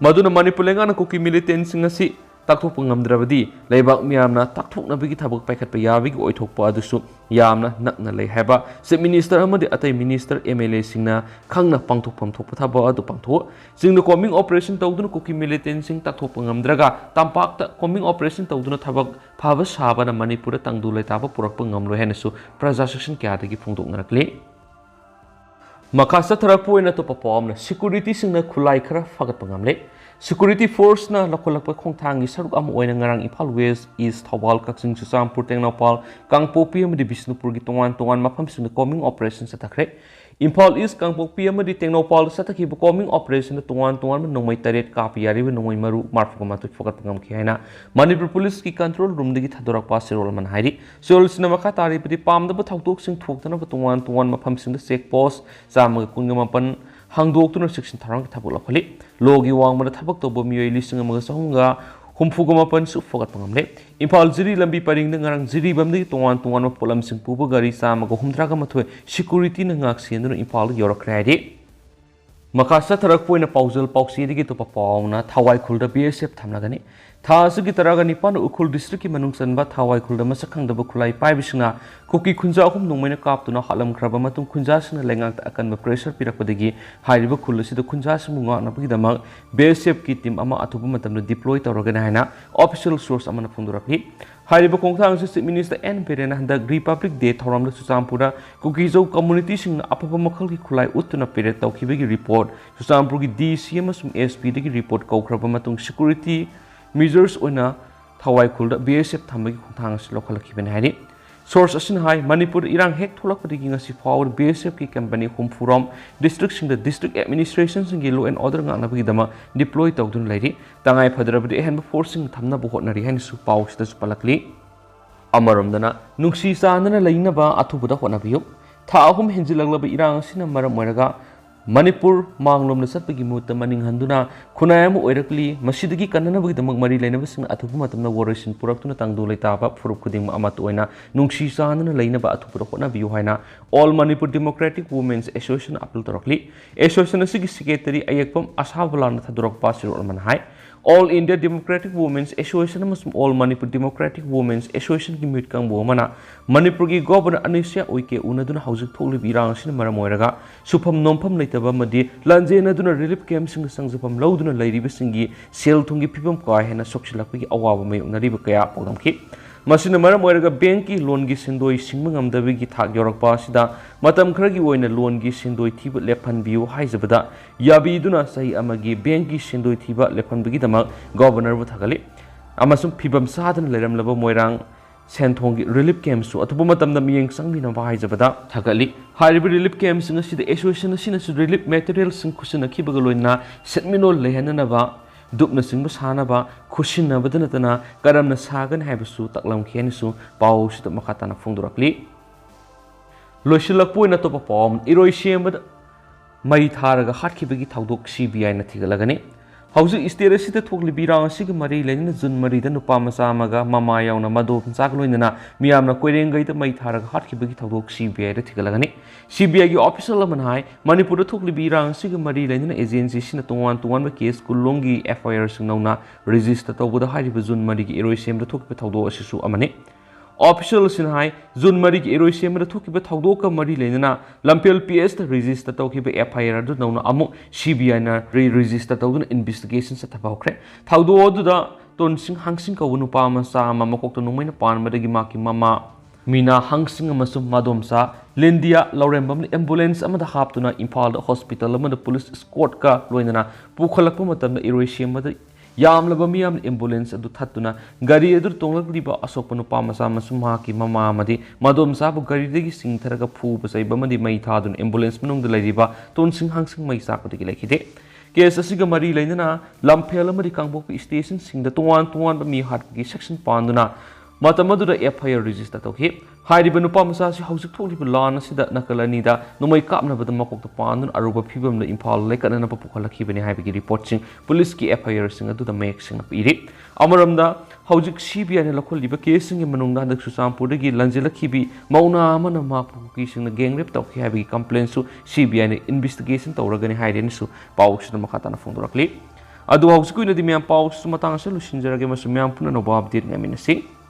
ꯃꯗꯨꯅ ꯃꯅꯤꯄꯨꯔ ꯂꯩꯉꯥꯛꯅ ꯀꯨꯀꯤ militantꯁꯤꯡ ꯑꯁꯤ ꯇꯥꯛꯊꯣꯛꯄ ꯉꯝꯗ꯭ꯔꯕꯗꯤ ꯂꯩꯕꯥꯛ ꯃꯤꯌꯥꯝꯅ ꯇꯥꯛꯊꯣꯛꯅꯕꯒꯤ ꯊꯕꯛ ꯄꯥꯏꯈꯠꯄ ꯌꯥꯕꯒꯤ ꯑꯣꯏꯊꯣꯛꯄ ꯑꯗꯨꯁꯨ ꯌꯥꯝꯅ ꯅꯛꯅ ꯂꯩ ꯍꯥꯏꯕ Chief Minister ꯑꯃꯗꯤ ꯑꯇꯩ minister, MLAꯁꯤꯡꯅ ꯈꯪꯅ ꯄꯥꯡꯊꯣꯛꯐꯝ ꯊꯣꯛꯄ ꯊꯕꯛ ꯑꯗꯨ ꯄꯥꯡꯊꯣꯛ꯫ ꯆꯤꯡꯗ combing operation ꯇꯧꯗꯨꯅ ꯀꯨꯀꯤ militantꯁꯤꯡ ꯇꯥꯛꯊꯣꯛꯄ ꯉꯝꯗ꯭ꯔꯒ ꯇꯝꯄꯥꯛꯇ combing operation ꯇꯧꯗꯨꯅ ꯊꯕꯛ ꯐꯕ ꯁꯥꯕꯅ ꯃꯅꯤꯄꯨꯔꯗ ꯇꯪꯗꯨ ꯂꯩꯇꯥꯕ ꯄꯨꯔꯛꯄ ꯉꯝꯂꯣꯏ ꯍꯥꯏꯅꯁꯨ ꯄ꯭ꯔꯖꯥ section ꯀꯌꯥꯗꯒꯤ ꯐꯣꯡꯗꯣꯛꯅꯔꯛꯂꯤ꯫ ꯃꯈꯥ ꯆꯠꯊꯔꯛꯄ ꯑꯣꯏꯅ ꯑꯇꯣꯞꯄ ꯄꯥꯎ ꯑꯃꯅ, securityꯁꯤꯡꯅ ꯈꯨꯠꯂꯥꯏ ꯈꯔ ꯐꯒꯠꯄ ꯉꯝꯂꯦ꯫ Security forceꯅ ꯂꯧꯈꯠꯂꯛꯄ ꯈꯣꯡꯊꯥꯡꯒꯤ ꯁꯔꯨꯛ ꯑꯃ ꯑꯣꯏꯅ ꯉꯔꯥꯡ ꯏꯝꯐꯥꯜ West, East, ꯊꯧꯕꯥꯜ, ꯀꯛꯆꯤꯡ, ꯆꯨꯔꯆꯥꯟꯄꯨꯔ, ꯇꯦꯡꯅꯧꯄꯥꯜ, ꯀꯥꯡꯄꯣꯛꯄꯤ ꯑꯃꯗꯤ ꯕꯤꯁꯅꯨꯄꯨꯔꯒꯤ ꯇꯣꯉꯥꯟ ꯇꯣꯉꯥꯟꯕ ꯃꯐꯝꯁꯤꯡꯗ combing operation ꯆꯠꯊꯈ꯭ꯔꯦ꯫ ꯏꯝꯐꯥꯜ East, ꯀꯥꯡꯄꯣꯛꯄꯤ ꯑꯃꯗꯤ ꯇꯦꯡꯅꯧꯄꯥꯜꯗ ꯆꯠꯊꯈꯤꯕ combing operationꯗ ꯇꯣꯉꯥꯟ ꯇꯣꯉꯥꯟꯕ ꯅꯣꯡꯃꯩ ꯇꯔꯦꯠ ꯀꯥꯞꯄ ꯌꯥꯔꯤꯕ ꯅꯣꯡꯃꯩ ꯃꯔꯨ ꯃꯔꯐꯨꯒ ꯃꯥꯊꯣꯏ ꯐꯒꯠꯄ ꯉꯝꯈꯤ ꯍꯥꯏꯅ ꯃꯅꯤꯄꯨꯔ ꯄꯨꯂꯤꯁꯀꯤ control roomꯗꯒꯤ ꯊꯥꯗꯣꯔꯛꯄ ꯆꯦꯔꯣꯜ ꯑꯃꯅ ꯍꯥꯏꯔꯤ꯫ ꯆꯦꯔꯣꯜꯁꯤꯅ ꯃꯈꯥ ꯇꯥꯔꯤꯕꯗꯤ, ꯄꯥꯝꯗꯕ ꯊꯧꯗꯣꯛꯁꯤꯡ ꯊꯣꯛꯇꯅꯕ ꯇꯣꯉꯥꯟ ꯇꯣꯉꯥꯟꯕ ꯃꯐꯝꯁꯤꯡꯗ check post ꯆꯥꯝꯃꯒ ꯀꯨꯟꯒ ꯃꯥꯄꯟ ꯍꯥꯡꯗꯣꯛꯇꯨꯅ ꯆꯦꯛꯁꯤꯟ ꯊꯧꯔꯥꯡꯒꯤ ꯊꯕꯛ ꯂꯧꯈꯠꯂꯤ꯫ ꯂꯣꯒꯤ ꯋꯥꯡꯃꯗ ꯊꯕꯛ ꯇꯧꯕ ꯃꯤꯑꯣꯏ ꯂꯤꯁꯤꯡ ꯑꯃꯒ ꯆꯍꯨꯝꯒ ꯍꯨꯝꯐꯨꯒ ꯃꯥꯄꯟꯁꯨ ꯐꯒꯠꯄ ꯉꯝꯂꯦ꯫ ꯏꯝꯐꯥꯜ ꯖꯤꯔꯤ ꯂꯝꯕꯤ ꯄꯔꯤꯡꯗ ꯉꯔꯥꯡ ꯖꯤꯔꯤꯕꯥꯝꯗꯒꯤ ꯇꯣꯉꯥꯟ ꯇꯣꯉꯥꯟꯕ ꯄꯣꯠꯂꯝꯁꯤꯡ ꯄꯨꯕ ꯒꯥꯔꯤ ꯆꯥꯝꯃꯒ ꯍꯨꯝꯗ꯭ꯔꯥꯒ ꯃꯥꯊꯣꯏ securityꯅ ꯉꯥꯛ ꯁꯦꯟꯗꯨꯅ ꯏꯝꯐꯥꯜꯗ ꯌꯧꯔꯛꯈ꯭ꯔꯦ ꯍꯥꯏꯔꯤ꯫ ꯃꯈꯥ ꯆꯠꯊꯔꯛꯄ ꯑꯣꯏꯅ ꯄꯥꯎꯖꯦꯜ ꯄꯥꯎꯆꯦꯗꯒꯤ ꯑꯇꯣꯞꯄ ꯄꯥꯎ ꯑꯃꯅ, ꯊꯋꯥꯏ ꯈꯨꯜꯗ BSF ꯊꯝꯂꯒꯅꯤ꯫ ꯊꯥ ꯑꯁꯤꯒꯤ ꯇꯔꯥꯒ ꯅꯤꯄꯥꯟꯗ ꯎꯈ꯭ꯔꯨꯜ districtꯀꯤ ꯃꯅꯨꯡ ꯆꯟꯕ ꯊꯋꯥꯏ ꯈꯨꯜꯗ ꯃꯁꯛ ꯈꯪꯗꯕ ꯈꯨꯠꯂꯥꯏ ꯄꯥꯏꯕꯁꯤꯡꯅ ꯀꯨꯀꯤ ꯈꯨꯟꯖꯥ ꯑꯍꯨꯝ ꯅꯣꯡꯃꯩꯅ ꯀꯥꯞꯇꯨꯅ ꯍꯥꯠꯂꯝꯈ꯭ꯔꯕ ꯃꯇꯨꯡ, ꯈꯨꯟꯖꯥꯁꯤꯡꯅ ꯂꯩꯉꯥꯛꯇ ꯑꯀꯟꯕ pressure ꯄꯤꯔꯛꯄꯗꯒꯤ ꯍꯥꯏꯔꯤꯕ ꯈꯨꯜ ꯑꯁꯤꯗ ꯈꯨꯟꯖꯥꯁꯤꯡꯕꯨ ꯉꯥꯛꯅꯕꯒꯤꯗꯃꯛ BSFꯀꯤ team ꯑꯃ ꯑꯊꯨꯕ ꯃꯇꯝꯗ deploy ꯇꯧꯔꯒꯅꯤ ꯍꯥꯏꯅ official source ꯑꯃꯅ ꯐꯣꯡꯗꯣꯔꯛꯂꯤ꯫ ꯍꯥꯏꯔꯤꯕ ꯈꯣꯡꯊꯥꯡ ꯑꯁꯤ Chief Minister N ꯕꯤꯔꯦꯟꯅ ꯍꯟꯗꯛ Republic Day ꯊꯧꯔꯝꯗ ꯆꯨꯔꯆꯥꯟꯄꯨꯔꯗ ꯀꯨꯀꯤꯖꯧ communityꯁꯤꯡꯅ ꯑꯐꯕ ꯃꯈꯜꯒꯤ ꯈꯨꯠꯂꯥꯏ ꯎꯠꯇꯨꯅ parade ꯇꯧꯈꯤꯕꯒꯤ report, ꯆꯨꯔꯆꯥꯟꯄꯨꯔꯒꯤ DC ꯑꯃꯁꯨꯡ SPꯗꯒꯤ report ꯀꯧꯈ꯭ꯔꯕ ꯃꯇꯨꯡ, security measures ꯑꯣꯏꯅ ꯊꯋꯥꯏ ꯈꯨꯜꯗ BSF ꯊꯝꯕꯒꯤ ꯈꯣꯡꯊꯥꯡ ꯑꯁꯤ ꯂꯧꯈꯠꯂꯛꯈꯤꯕꯅꯤ ꯍꯥꯏꯔꯤ꯫ Source ꯑꯁꯤꯅ ꯍꯥꯏ, ꯃꯅꯤꯄꯨꯔꯗ ꯏꯔꯥꯡ ꯍꯦꯛ ꯊꯣꯛꯂꯛꯄꯗꯒꯤ ꯉꯁꯤ ꯐꯥꯎꯕꯗ BSFꯀꯤ company ꯍꯨꯝꯐꯨ ꯔꯣꯝ districtꯁꯤꯡꯗ district administrationꯁꯤꯡꯒꯤ law and order ꯉꯥꯛꯅꯕꯒꯤꯗꯃꯛ deploy ꯇꯧꯗꯨꯅ ꯂꯩꯔꯤ꯫ ꯇꯉꯥꯏ ꯐꯗ꯭ꯔꯕꯗꯤ ꯑꯍꯦꯟꯕ forceꯁꯤꯡ ꯊꯝꯅꯕ ꯍꯣꯠꯅꯔꯤ ꯍꯥꯏꯅꯁꯨ ꯄꯥꯎꯁꯤꯗꯁꯨ ꯄꯜꯂꯛꯂꯤ꯫ ꯑꯃꯔꯣꯝꯗꯅ, ꯅꯨꯡꯁꯤ ꯆꯥꯟꯅꯅ ꯂꯩꯅꯕ ꯑꯊꯨꯕꯗ ꯍꯣꯠꯅꯕꯤꯌꯨ꯫ ꯊꯥ ꯑꯍꯨꯝ ꯍꯦꯟꯖꯤꯜꯂꯛꯂꯕ ꯏꯔꯥꯡ ꯑꯁꯤꯅ ꯃꯔꯝ ꯑꯣꯏꯔꯒ ꯃꯅꯤꯄꯨꯔ ꯃꯥꯡꯂꯣꯝꯗ ꯆꯠꯄꯒꯤ ꯃꯍꯨꯠꯇ ꯃꯅꯤꯡ ꯍꯟꯗꯨꯅ ꯈꯨꯟꯅꯥꯏ ꯑꯃ ꯑꯣꯏꯔꯛꯂꯤ꯫ ꯃꯁꯤꯗꯒꯤ ꯀꯟꯅꯅꯕꯒꯤꯗꯃꯛ ꯃꯔꯤ ꯂꯩꯅꯕꯁꯤꯡꯅ ꯑꯊꯨꯕ ꯃꯇꯝꯗ ꯋꯥꯔꯣꯏꯁꯤꯟ ꯄꯨꯔꯛꯇꯨꯅ ꯇꯪꯗꯨ ꯂꯩꯇꯥꯕ ꯐꯨꯔꯨꯞ ꯈꯨꯗꯤꯡꯃꯛ ꯑꯃꯠꯇ ꯑꯣꯏꯅ ꯅꯨꯡꯁꯤ ꯆꯥꯟꯅꯅ ꯂꯩꯅꯕ ꯑꯊꯨꯕꯗ ꯍꯣꯠꯅꯕꯤꯌꯨ ꯍꯥꯏꯅ All Manipur Democratic Women's Association appeal ꯇꯧꯔꯛꯂꯤ꯫ Association ꯑꯁꯤꯒꯤ secretary ꯑꯌꯦꯛꯄꯝ ꯑꯁꯥꯕꯂꯥꯜꯅ ꯊꯥꯗꯣꯔꯛꯄ ꯆꯦꯔꯣꯜ ꯑꯃꯅ ꯍꯥꯏ, All India Democratic Women's Association ꯑꯃꯁꯨꯡ All Manipur Democratic Women's Associationꯒꯤ ꯃꯤꯍꯨꯠ ꯀꯥꯡꯕꯨ ꯑꯃꯅ ꯃꯅꯤꯄꯨꯔꯒꯤ Governor ꯑꯅꯨꯁ꯭ꯔꯤꯌꯥ ꯎꯏꯀꯦ ꯎꯅꯗꯨꯅ ꯍꯧꯖꯤꯛ ꯊꯣꯛꯂꯤꯕ ꯏꯔꯥꯡ ꯑꯁꯤꯅ ꯃꯔꯝ ꯑꯣꯏꯔꯒ ꯁꯨꯐꯝ ꯅꯣꯝꯐꯝ ꯂꯩꯇꯕ ꯑꯃꯗꯤ ꯂꯥꯟꯖꯦꯟꯅꯗꯨꯅ relief campꯁꯤꯡꯗ ꯆꯪꯖꯐꯝ ꯂꯧꯗꯨꯅ ꯂꯩꯔꯤꯕꯁꯤꯡꯒꯤ ꯁꯦꯜ ꯊꯨꯝꯒꯤ ꯐꯤꯕꯝ ꯀꯥ ꯍꯦꯟꯅ ꯁꯣꯛꯆꯤꯜꯂꯛꯄꯒꯤ ꯑꯋꯥꯕ ꯃꯥꯌꯣꯛꯅꯔꯤꯕ ꯀꯌꯥ ꯄꯥꯎꯗꯝꯈꯤ꯫ ꯃꯁꯤꯅ ꯃꯔꯝ ꯑꯣꯏꯔꯒ bankꯀꯤ loanꯒꯤ ꯁꯦꯟꯗꯣꯏ ꯁꯤꯡꯕ ꯉꯝꯗꯕꯒꯤ ꯊꯥꯛ ꯌꯧꯔꯛꯄ ꯑꯁꯤꯗ ꯃꯇꯝ ꯈꯔꯒꯤ ꯑꯣꯏꯅ loanꯒꯤ ꯁꯦꯟꯗꯣꯏ ꯊꯤꯕ ꯂꯦꯞꯍꯟꯕꯤꯌꯨ ꯍꯥꯏꯖꯕꯗ ꯌꯥꯕꯤꯗꯨꯅ ꯆꯍꯤ ꯑꯃꯒꯤ bankꯀꯤ ꯁꯦꯟꯗꯣꯏ ꯊꯤꯕ ꯂꯦꯞꯍꯟꯕꯒꯤꯗꯃꯛ Governorꯕꯨ ꯊꯥꯒꯠꯂꯤ꯫ ꯑꯃꯁꯨꯡ ꯐꯤꯕꯝ ꯆꯥꯗꯅ ꯂꯩꯔꯝꯂꯕ ꯃꯣꯏꯔꯥꯡ ꯁꯦꯟꯊꯣꯡꯒꯤ relief campꯁꯨ ꯑꯊꯨꯕ ꯃꯇꯝꯗ ꯃꯤꯠꯌꯦꯡ ꯆꯪꯕꯤꯅꯕ ꯍꯥꯏꯖꯕꯗ ꯊꯥꯒꯠꯂꯤ꯫ ꯍꯥꯏꯔꯤꯕ relief campꯁꯤꯡ ꯑꯁꯤꯗ association ꯑꯁꯤꯅꯁꯨ relief materialꯁꯤꯡ ꯈꯨꯠꯁꯤꯟꯅꯈꯤꯕꯒ ꯂꯣꯏꯅꯅ ꯁꯦꯟꯃꯤꯠꯂꯣꯟ ꯂꯩꯍꯟꯅꯅꯕ ꯗꯨꯞꯅꯆꯤꯡꯕ ꯁꯥꯅꯕ ꯈꯨꯠꯁꯤꯟꯅꯕꯗ ꯅꯠꯇꯅ ꯀꯔꯝꯅ ꯁꯥꯒꯅꯤ ꯍꯥꯏꯕꯁꯨ ꯇꯥꯛꯂꯝꯈꯤ ꯍꯥꯏꯅꯁꯨ ꯄꯥꯎꯁꯤꯗ ꯃꯈꯥ ꯇꯥꯅ ꯐꯣꯡꯗꯣꯔꯛꯂꯤ꯫ ꯂꯣꯏꯁꯤꯜꯂꯛꯄ ꯑꯣꯏꯅ ꯑꯇꯣꯞꯄ ꯄꯥꯎ ꯑꯃ, ꯏꯔꯣꯏꯁꯦꯝꯕꯗ ꯃꯩ ꯊꯥꯔꯒ ꯍꯥꯠꯈꯤꯕꯒꯤ ꯊꯧꯗꯣꯛ CBIꯅ ꯊꯤꯒꯠꯂꯒꯅꯤ꯫ ꯍꯧꯖꯤꯛ state ꯑꯁꯤꯗ ꯊꯣꯛꯂꯤꯕ ꯏꯔꯥꯡ ꯑꯁꯤꯒ ꯃꯔꯤ ꯂꯩꯅꯅ June ꯃꯔꯤꯗ ꯅꯨꯄꯥ ꯃꯆꯥ ꯑꯃꯒ ꯃꯃꯥ ꯌꯥꯎꯅ ꯃꯗꯣꯝꯆꯥꯒ ꯂꯣꯏꯅꯅ ꯃꯤꯌꯥꯝꯅ ꯀꯣꯏꯔꯦꯡꯒꯩꯗ ꯃꯩ ꯊꯥꯔꯒ ꯍꯥꯠꯈꯤꯕꯒꯤ ꯊꯧꯗꯣꯛ CBIꯗ ꯊꯤꯒꯠꯂꯒꯅꯤ꯫ CBIꯒꯤ official ꯑꯃꯅ ꯍꯥꯏ, ꯃꯅꯤꯄꯨꯔꯗ ꯊꯣꯛꯂꯤꯕ ꯏꯔꯥꯡ ꯑꯁꯤꯒ ꯃꯔꯤ ꯂꯩꯅꯅ agencyꯁꯤꯅ ꯇꯣꯉꯥꯟ ꯇꯣꯉꯥꯟꯕ case ꯀꯨꯟꯂꯣꯝꯒꯤ FIRꯁꯤꯡ ꯅꯧꯅ register ꯇꯧꯕꯗ ꯍꯥꯏꯔꯤꯕ June ꯃꯔꯤꯒꯤ ꯏꯔꯣꯏꯁꯦꯝꯕꯗ ꯊꯣꯛꯈꯤꯕ ꯊꯧꯗꯣꯛ ꯑꯁꯤꯁꯨ ꯑꯃꯅꯤ꯫ Officialꯁꯤꯡꯅ ꯍꯥꯏ, June ꯃꯔꯤꯒꯤ ꯏꯔꯣꯏꯁꯦꯝꯕꯗ ꯊꯣꯛꯈꯤꯕ ꯊꯧꯗꯣꯛꯀ ꯃꯔꯤ ꯂꯩꯅꯅ ꯂꯝꯐꯦꯜ PSꯇ register ꯇꯧꯈꯤꯕ FIR ꯑꯗꯨ ꯅꯧꯅ ꯑꯃꯨꯛ CBIꯅ re-register ꯇꯧꯗꯨꯅ investigation ꯆꯠꯊꯕ ꯍꯧꯈ꯭ꯔꯦ꯫ ꯊꯧꯗꯣꯛ ꯑꯗꯨꯗ ꯇꯣꯟꯁꯤꯡ ꯍꯪꯁꯤꯡ ꯀꯧꯕ ꯅꯨꯄꯥ ꯃꯆꯥ ꯑꯃ ꯃꯀꯣꯛꯇ ꯅꯣꯡꯃꯩꯅ ꯄꯥꯟꯕꯗꯒꯤ ꯃꯍꯥꯛꯀꯤ ꯃꯃꯥ ꯃꯤꯅꯥ ꯍꯪꯁꯤꯡ ꯑꯃꯁꯨꯡ ꯃꯗꯣꯝꯆꯥ ꯂꯤꯟꯗꯤꯌꯥ ꯂꯧꯔꯦꯝꯕꯝꯅ ambulance ꯑꯃꯗ ꯍꯥꯞꯇꯨꯅ ꯏꯝꯐꯥꯜꯗ hospital ꯑꯃꯗ police escortꯀ ꯂꯣꯏꯅꯅ ꯄꯨꯈꯠꯂꯛꯄ ꯃꯇꯝꯗ ꯏꯔꯣꯏꯁꯦꯝꯕꯗ ꯌꯥꯝꯂꯕ ꯃꯤꯌꯥꯝꯅ ambulance ꯑꯗꯨ ꯊꯠꯇꯨꯅ ꯒꯥꯔꯤ ꯑꯗꯨꯗ ꯇꯣꯡꯂꯛꯂꯤꯕ ꯑꯁꯣꯛꯄ ꯅꯨꯄꯥ ꯃꯆꯥ ꯑꯃꯁꯨꯡ ꯃꯍꯥꯛꯀꯤ ꯃꯃꯥ ꯑꯃꯗꯤ ꯃꯗꯣꯝꯆꯥꯕꯨ ꯒꯥꯔꯤꯗꯒꯤ ꯆꯤꯡꯊꯔꯒ ꯐꯨꯕ ꯆꯩꯕ ꯑꯃꯗꯤ ꯃꯩ ꯊꯥꯗꯨꯅ ambulance ꯃꯅꯨꯡꯗ ꯂꯩꯔꯤꯕ ꯇꯣꯟꯁꯤꯡ ꯍꯪꯁꯤꯡ ꯃꯩ ꯆꯥꯛꯄꯗꯒꯤ ꯂꯩꯈꯤꯗꯦ꯫ Case ꯑꯁꯤꯒ ꯃꯔꯤ ꯂꯩꯅꯅ ꯂꯝꯐꯦꯜ ꯑꯃꯗꯤ ꯀꯥꯡꯄꯣꯛꯄꯤ stationꯁꯤꯡꯗ ꯇꯣꯉꯥꯟ ꯇꯣꯉꯥꯟꯕ ꯃꯤ ꯍꯥꯠꯄꯒꯤ section ꯄꯥꯟꯗꯨꯅ ꯃꯇꯝ ꯑꯗꯨꯗ F I R register ꯇꯧꯈꯤ꯫ ꯍꯥꯏꯔꯤꯕ ꯅꯨꯄꯥ ꯃꯆꯥ ꯑꯁꯤ ꯍꯧꯖꯤꯛ ꯊꯣꯛꯂꯤꯕ ꯂꯥꯟ ꯑꯁꯤꯗ ꯅꯥꯀꯜ ꯑꯅꯤꯗ ꯅꯣꯡꯃꯩ ꯀꯥꯞꯅꯕꯗ ꯃꯀꯣꯛꯇ ꯄꯥꯟꯗꯨꯅ ꯑꯔꯨꯕ ꯐꯤꯕꯝꯗ ꯏꯝꯐꯥꯜ ꯂꯩꯀꯠꯅꯅꯕ ꯄꯨꯈꯠꯂꯛꯈꯤꯕꯅꯤ ꯍꯥꯏꯕꯒꯤ ꯔꯤꯄꯣꯔꯠꯁꯤꯡ ꯄꯨꯂꯤꯁꯀꯤ F I Rꯁꯤꯡ ꯑꯗꯨꯗ ꯃꯌꯦꯛ ꯁꯦꯡꯅ ꯄꯤꯔꯤ꯫ ꯑꯃꯔꯣꯝꯗ, ꯍꯧꯖꯤꯛ C B I ꯅ ꯂꯧꯈꯠꯂꯤꯕ ꯀꯦꯁꯁꯤꯡꯒꯤ ꯃꯅꯨꯡꯗ ꯍꯟꯗꯛ ꯆꯨꯔꯆꯥꯟꯄꯨꯔꯗꯒꯤ ꯂꯥꯟꯖꯦꯜꯂꯛꯈꯤꯕꯤ ꯃꯧꯅꯥ ꯑꯃꯅ ꯃꯍꯥꯛꯄꯨ ꯀꯨꯀꯤꯁꯤꯡꯅ gang rape ꯇꯧꯈꯤ ꯍꯥꯏꯕꯒꯤ complaintꯁꯨ C B I ꯅ investigation ꯇꯧꯔꯒꯅꯤ ꯍꯥꯏꯔꯦꯅꯁꯨ ꯄꯥꯎꯁꯤꯗ ꯃꯈꯥ ꯇꯥꯅ ꯐꯣꯡꯗꯣꯔꯛꯂꯤ꯫ ꯑꯗꯨ ꯍꯧꯖꯤꯛꯀꯤ ꯑꯣꯏꯅꯗꯤ ꯃꯌꯥꯝ ꯄꯥꯎꯁꯤꯁꯨ ꯃꯇꯥꯡ ꯑꯁꯤꯗ ꯂꯣꯏꯁꯤꯟꯖꯔꯒꯦ, ꯑꯃꯁꯨꯡ ꯃꯌꯥꯝ ꯄꯨꯟꯅ ꯑꯅꯧꯕ update ꯉꯥꯏꯃꯤꯟꯅꯁꯤ꯫